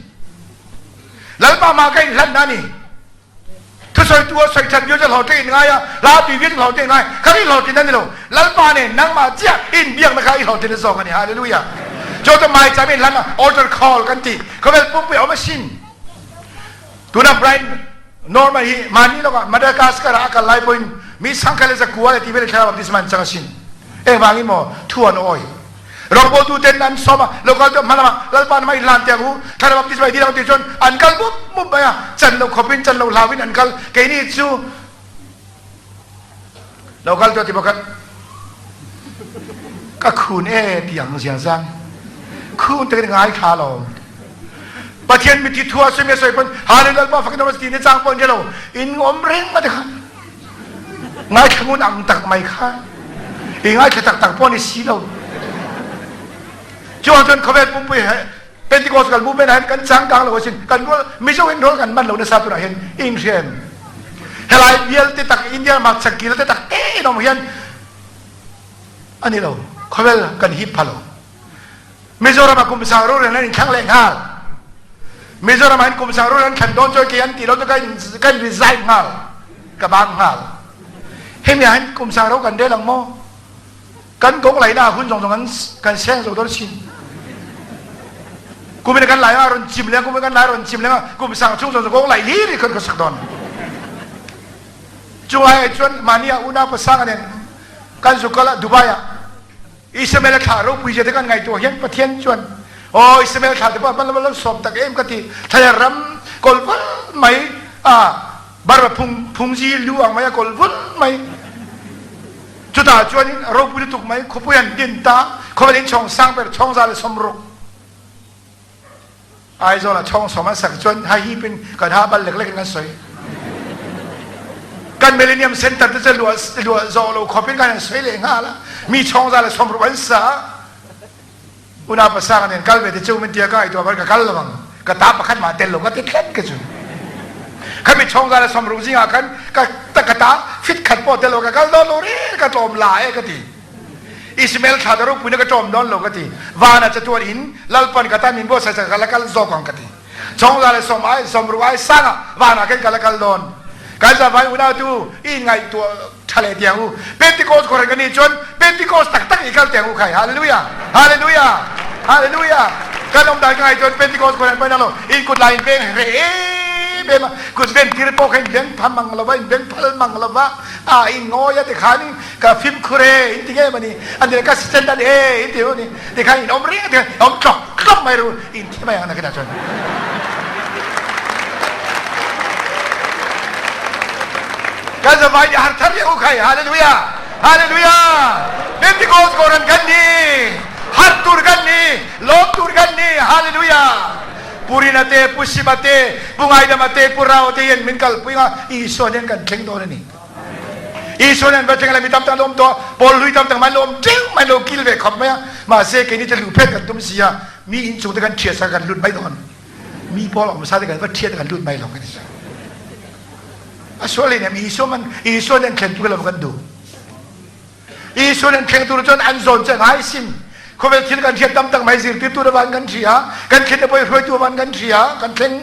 Lalpa ma ka in hlan na ni. Thusawitu a sawi ṭhat viau cu hlawhtling in ngai a, hla tui viau cu hlawhtling in ngai. Kha i hlawhtlin an ni lo. Lalpa nih nangmah chiah in biaknak kha i hlawhtlin a zawng a ni. Hallelujah. Cu cu maicham in hlan ah altar call kan ti. Khawvel pumpui a um a sin. Tuna Brian Norman hi mani lawngah Madagascar ah a kal lai poin mi sangkhat le zakua le ti vel thlarau baptisma an cang a sin. Engvang in maw thu an awi. Rawngbawltu ten an sawm a local tu hmalam ah lalpa na mai hlan tiang u thlarau baptisma i dil ti cun an kal mup mup mai a can lo khop in can lo hlau in an kal kei ni cu local tu ti pakhat ka khun e tiang ziang zang khun te ngai tha lo Pathian mithi thua sui me soi pon hallelujah lalpa fakin ti ne chang pon lo in om reng ma te kha Ngaithla ngun ang tak mai kha i ngaithla taktak pawh ni si lo. Cu ahcun khawvel pumpui he Pentecost kal movement ah hin kan cangkang lo asin kan rual Mizo in rual kan man lo nasa tunah hin in hrem. Helai vialte tak India mak chakil te tak te in om hian ani lo khawvel kan hip pha lo. Mizoram ah kum sang rorel nan in thlang leh hngal. Mizoram ah hin kum sang rorel an thlan dawn cu ke an ti lo cu kan kan resign hngal. Ka bang hngal. Himi ah hin kum sang ro kan rel ang maw? Kan kong lai na hun zong zong kan kan seng zo don sin. Kumin kan lai a rawn chim leng, kumin kan lai a rawn chim leng a, kum sang chung zawng kawng lai hlir hi kan ka sak dawn. Cu ai chuan mahni ah unau pasang nen kan zu kal ah Dubai ah Ismael thla ropui zia te kan ngaihtuah hian Pathian chuan aw Ismael thla te pawh man lo sawm tak em ka ti thlaya ram kol vul mai a barba phung phungzi lu ang mai a kol vul mai chutah chuan in ropui lutuk mai khawpui an din ta khawvel in chhawng sang ber chhawng za le 60 Aizawl ah chhawng sawm an sak chuan ha hip in kan ha bal lek lek in kan soi. Kan Millennium Center te cu luah luah zawh lo khop in kan an soi leh hnga la. Mi chhawng za le 60 an sa. Una pasang nen kal ve te chu min tia ka ai tua ka kal lawang. Ka ta pakhat ma tel lo ka ti tlat ka chu. Khan mi chhawng za le 60 zing ah khan ka ka ta fit khat po tel lo ka kal dawn lo re ka tlawm la e ka ti. Ismael thla ta ropui na ka ṭawm dawn lo ka ti. Van ah catuan in Lalpan ka tan min buatsaih sak ka la kal zawk ang ka ti. Chawngza le sawm ai 60 ai sang ah van ah khin ka la kal dawn. Kan zavai unau tu i ngaihtuah ṭha leh tiang u. Pentecost khuahren kan nih cun Pentecost taktak i kal tiang u khai. Hallelujah! Hallelujah! Hallelujah! Kan um dan ka ngai cun Pentecost khuahren poi na lo in kut lai in peng re em em kut ven tir pawh kha in beng pham mang lo va in beng phal mang lo va a in ngawi a ti khan ka fimkhur e in ti nge mani an ti ka assistant an e in ti ni ti khan in om ring ti om tlok tlok mai ru in thi mai ang na kina chuan ka zavai ni har thar u khai hallelujah hallelujah Pentecost koran kan ni har tur kan ni lom tur kan ni hallelujah purina te pusima te pungaidama te purao te yen min kal puinga Isua nen kan thleng dawn ani Isua nen va thleng la mi tam tak an awm tawh pawl hlui tam tak mai an awm teuh mai lo kil ve khawp mai a mahse keini chu luh phet kan tum si a mi inchung te kan thiat sa kan lut mai dawn mi pawl awm sa te kan va thiat kan lut mai lo kan ti a sual in em Isua man Isua nen thlen tu lo kan duh Isua nen thleng tur chuan an zawn che ngai sin khawvel thil kan hriat tam tak mai zirtirtu van kan hria kan thlen te pawh hruaitu van kan hria kan thleng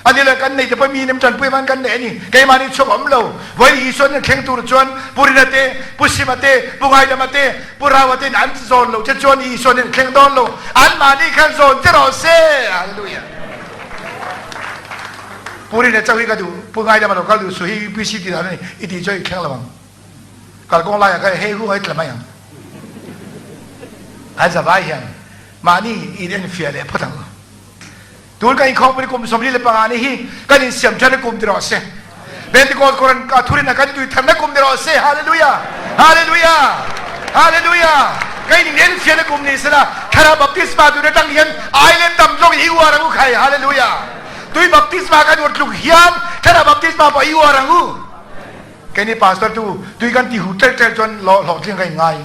ani le kan nei te pawh mi nem ṭanpui van kan nei ani keimah nih chuak om lo voi Isua nen thleng tur chuan Purina te Pu Sima te Pu Ngaidama te Pu Rawa te an zawn lo che chuan Isua nen thleng dawn lo anmah nih khan zawn che rawh se hallelujah Purina chau hi ka duh Pu Ngaidama lo kal duh su hi UPC ti dan ani i ti chu i thleng lo ang kalkawng laiah khan hei ru ai tla mai ang an zavai hian mahni in enfiah leh phawt ang tun kan inkhawmpui kum 45 ni hi kan insiam than kum ti rawh se Pentecost koran ka thurin a kan tui tharna kum ni rawh se hallelujah hallelujah hallelujah kan in enfiah na kum ni sela thlarau baptisma tu na tang hian island tam zawk i uar ang u khai hallelujah tui baptisma kan uar tluk hian thlarau baptisma pawh i uar ang u Keini pastor tu tui kan ti hu tel tel chuan hlawhtling ka in ngai.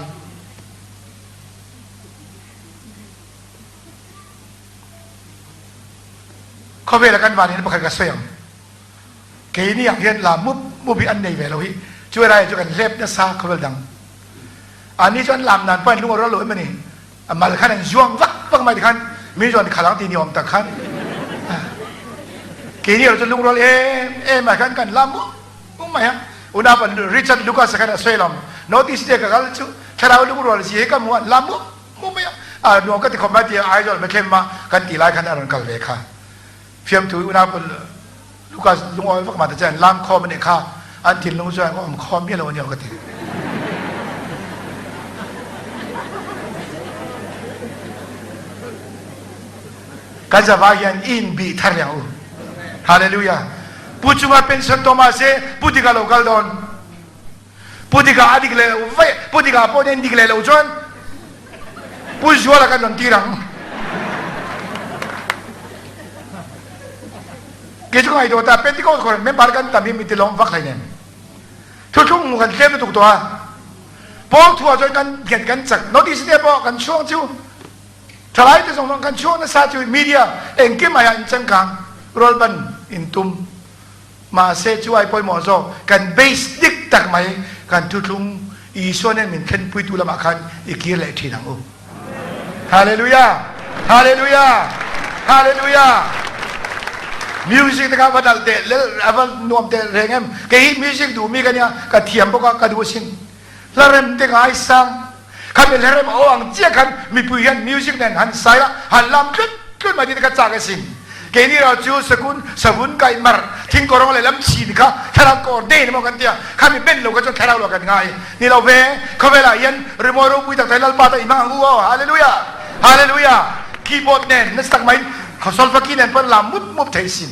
Khawvela kan van in pakhat ka sawi ang. Keini ang hian la mup mup hi an nei ve lo hi. Chu rai chu kan hlep nasa khawvel dang. Ani chuan lam nan pawh an lung a rual lo em ani. A mal khan an zuang vak vak mai ti khan mi chuan khalang ti ni awm tak khan. Keini ro chu lungrual em em ai khan kan lam mup mup mai a. Unau pa Richard Lucas khan a sawi lawm. Notice te ka kal chu thlarau lungrual zi hi ka hmu an lam mup mup mai a. A nuam ka ti khawp mai ti Aizawl Bethlehem ah kan ti lai khan a rawn kal ve kha. Fiamthu unau pa Lucas lungawi vak ma te chuan lam khawm a nih kha an thinlung chuan ka awm khawm miah lo a ni ka ti. Kan zavai hian in bih thar riang u. Hallelujah. Pu chunga pension to ma se pu dika lo kal dawn. Pu dika a dik le vai pu dika pawh nen dik le lo chuan pu zuala kan rawn tir ang. Kei chu ka ngaihtuah ta Pentecost khawh member kan tam hi mi tilawm vak hleinem. Thuthlung mu kan tlem lutuk tawh a. Pawl thu ah chuan kan nghet kan chak notice te pawh kan chhuang chu thalai te zawng zawng kan chhuang nasa chu media engkim ai ah in changkang rualban in tum mahse chu ai pawimawh zawk kan base dik tak mai kan thuthlung Isua nen min thlenpuitu lamah khan i kir leh thin ang u. Hallelujah! Hallelujah! Hallelujah! Music te kha va nalh teh lel a va nuam teh reng em. Kei hi music duh mi ka nia, ka thiam bawk a, ka duh asin. Hla rem te ngai sang. Kha mi hla rem aw ang chiah khan mipui hian music nen han sai a, han lam tlut tlut. tlut mai tih te kha chak asin. Keini erawh chu sakun savun kaih mar thingkawrawng lehlam chin kha thlarau coordinate emaw kan ti a, khami ben lo kha chuan thlarau lo kan ngai ni lo ve. Khawvelah hian rimawi ropui tak tak Lalpa ta i hmang ang u aw. Hallelujah! Hallelujah! Keyboard nen nasa tak mai solfa key nen pawh an lam mup mup thei sin.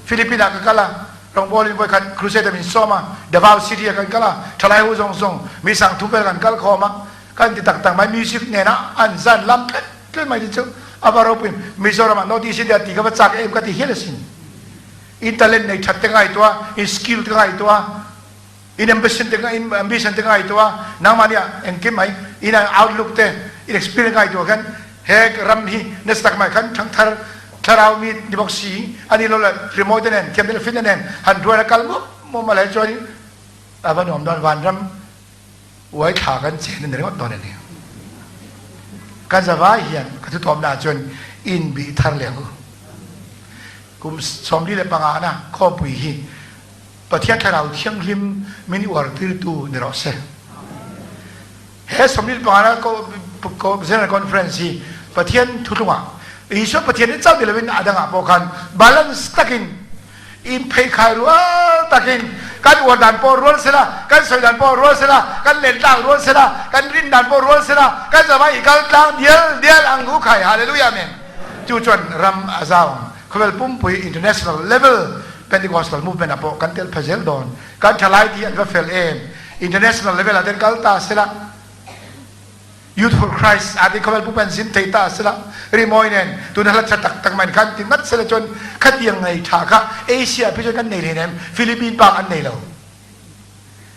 Philippine ah ka kal a, rawngbawlin vawikhat crusade ah min sawm a, Davao City ah kan kal a, thalai ho zawng zawng mi sang thum vel kan kal khawm a, kan ti tak tak mai music nena an zan lam tlet tlet mai te chu a va ropui Mizoram ah North East India ti ka va chak em ka ti hial asin. In talent nei that te ngaihtuah, in skill te ngaihtuah, in ambition te in ambition te ngaihtuah, nangmahni ah engkim mai in outlook te in experience ngaihtuah khan he ram hi nasa tak mai khan thangthar thlarau mi ni bawk si ani lo le rimawi te nen thiam te le fit te nen han rual a kal mup mup a le chuan a va nuam dawn vanram Uai thla kan chen a ni ringawt dawn a ni. Kan zavai hian ka thutawmna ah chuan inbih thar leh ang u. Kum 45 na khawmpui hi Pathian Thlarau Thianghlim min uar tirtu ni rawh se. He 45 na General Conference hi Pathian thuthlungah Isua Pathian hi chauh ni loin a dangah pawh khan balance takin Inpheikhai rual takin kan uar dan pawh rual sela, kan sawi dan pawh rual sela, kan len tlang rual sela, kan rin dan pawh rual sela, kan zavai i kal tlang dial dial ang u khai. Hallelujah Amen. Chu chuan ram a zau ang. Khawvel pumpui international level Pentecostal movement ah pawh kan tel pha zel dawn. Kan thalai te hi an va fel em. International level ah ten kal ta sela. Youth for Christ ati khawvel pu pan zin thei ta sela rimawi nen tuna hla tha tak tak man khan ti ngat sela chuan khatiang nei tha kha Asia phi chuan kan nei hlei nem Philippine bak an nei lo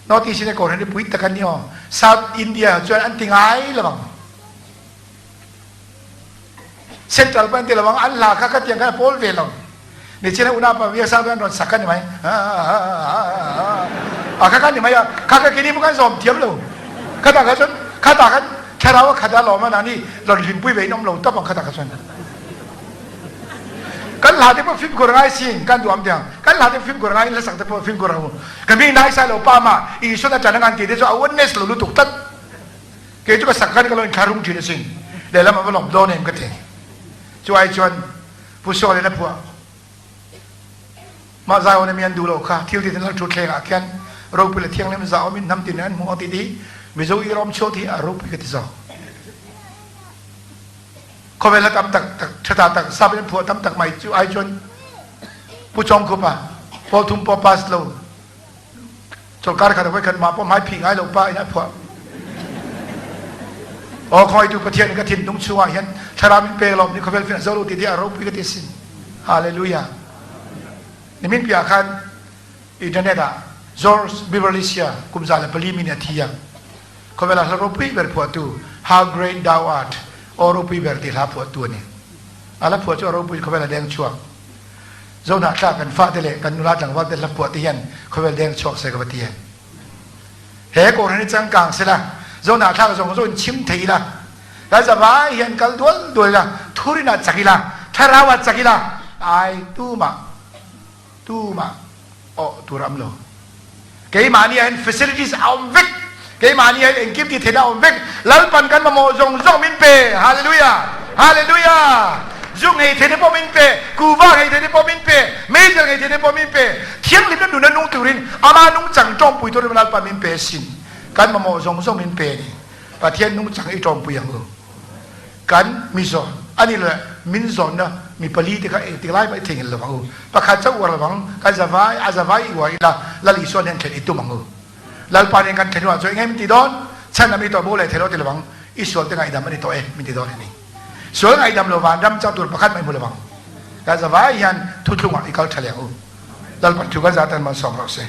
North East in ko ren pui tak an ni aw South India chuan an ti ngai lovang Central pan ti lovang an hla kha khatiang khan a pawl ve lo ni china una pa via sa an ron sak ani mai a kha kan ni mai a kha kha kini kan zawm thiam lo kha ta kha chuan kha ta khan thlarau a khat a lawm a nani lon hlimpui ve in awm lo tawp ang kha ta kha chuan kan hla te pawh fimkhur ngai sin kan duam tiang kan hla te fimkhur ngai hla sak te pawh fimkhur ang ka mi nai sai lo pa ma Isua na chan ngan ti te chu a oneness lo lutuk tlat kei chu ka sak khan ka lo in thlarung thin asin lehlam a va lawm dawn em ka ti chu ai chuan Pu Sawl in a phuah. Mah Zion i mi an duh lo kha thil ti lal ṭhutthleng ah khin ropui le thianghlim za um in hnam tin an hmuh ang ti ti Mizo i rom chuak hi a ropui ka ti zawk. Khawvel a tam tak tak ṭhata tak sap in an phuah tam tak mai cu ai cun Pu Chong Khup a pawl thum paw pass lo Chawlkar khat voi khat mah pawh hmai phih ngai lo pa in a phuah. Aw khawitu Pathian ka thinlung chungah hian thlarau min pek lawm ni khawvel fin a zo lo ti ti a ropui ka ti sin. Hallelujah. Nimin pi ah khan internet ah George Beverly Sia kum 104 mi nih a thi a. Khawvel ah hla ropui ber phuahtu How Great Thou Art aw ropui ber ti hla phuahtu a ni. A hla phuah cu a ropui khawvel a deng chuak. Zohnahthlak kan fate le kan nula tlangval te hlaphuah te hian khawvel deng chuak se ka va ti em. He kawhhran hi changkang sela Zohnahthlak zawng zawng in chim thei ila kan zavai hian kal dual dual ila thurin ah chak ila thlarau ah chak ila ai tumah tumah awh tur a um lo. Keimahni ah hin facilities a um vek. Keimahni ah hin engkim ti theihna a um vek. Lalpan kan mamawh zawng zawng min pe. Hallelujah! Hallelujah! Zu ngei theihna pawh min pe, kuva ngei theihna pawh min pe, meizial ngei theihna pawh min pe. Thianghlimna nuna nung turin ama nungchang tawngpui turin Lalpan min pe sin. Kan mamawh zawng zawng min pe a ni. Pathian nungchang i tawngpui ang u. Kan mi zawn ani le min zawnna mi pali te kha engtik lai mah i theihnghilh lo ang u. Pakhat chauh uar lovang kan zavai a zavai i uar ila Lal Isua nen thlen i tum ang u. Lalpa nen kan thlen hnuah chuan enge min ti dawn? Chhan a mi tawh bo leh thei lo ti lovang i sual te ngaihdam a ni tawh e min ti dawn a ni. Sual ngaihdam lo van ram chang tur pakhat mah i hmu lovang. Kan zavai hian thuthlungah i kal tha leh ang u. Lalpan thu kan za tan malsawm rawh se.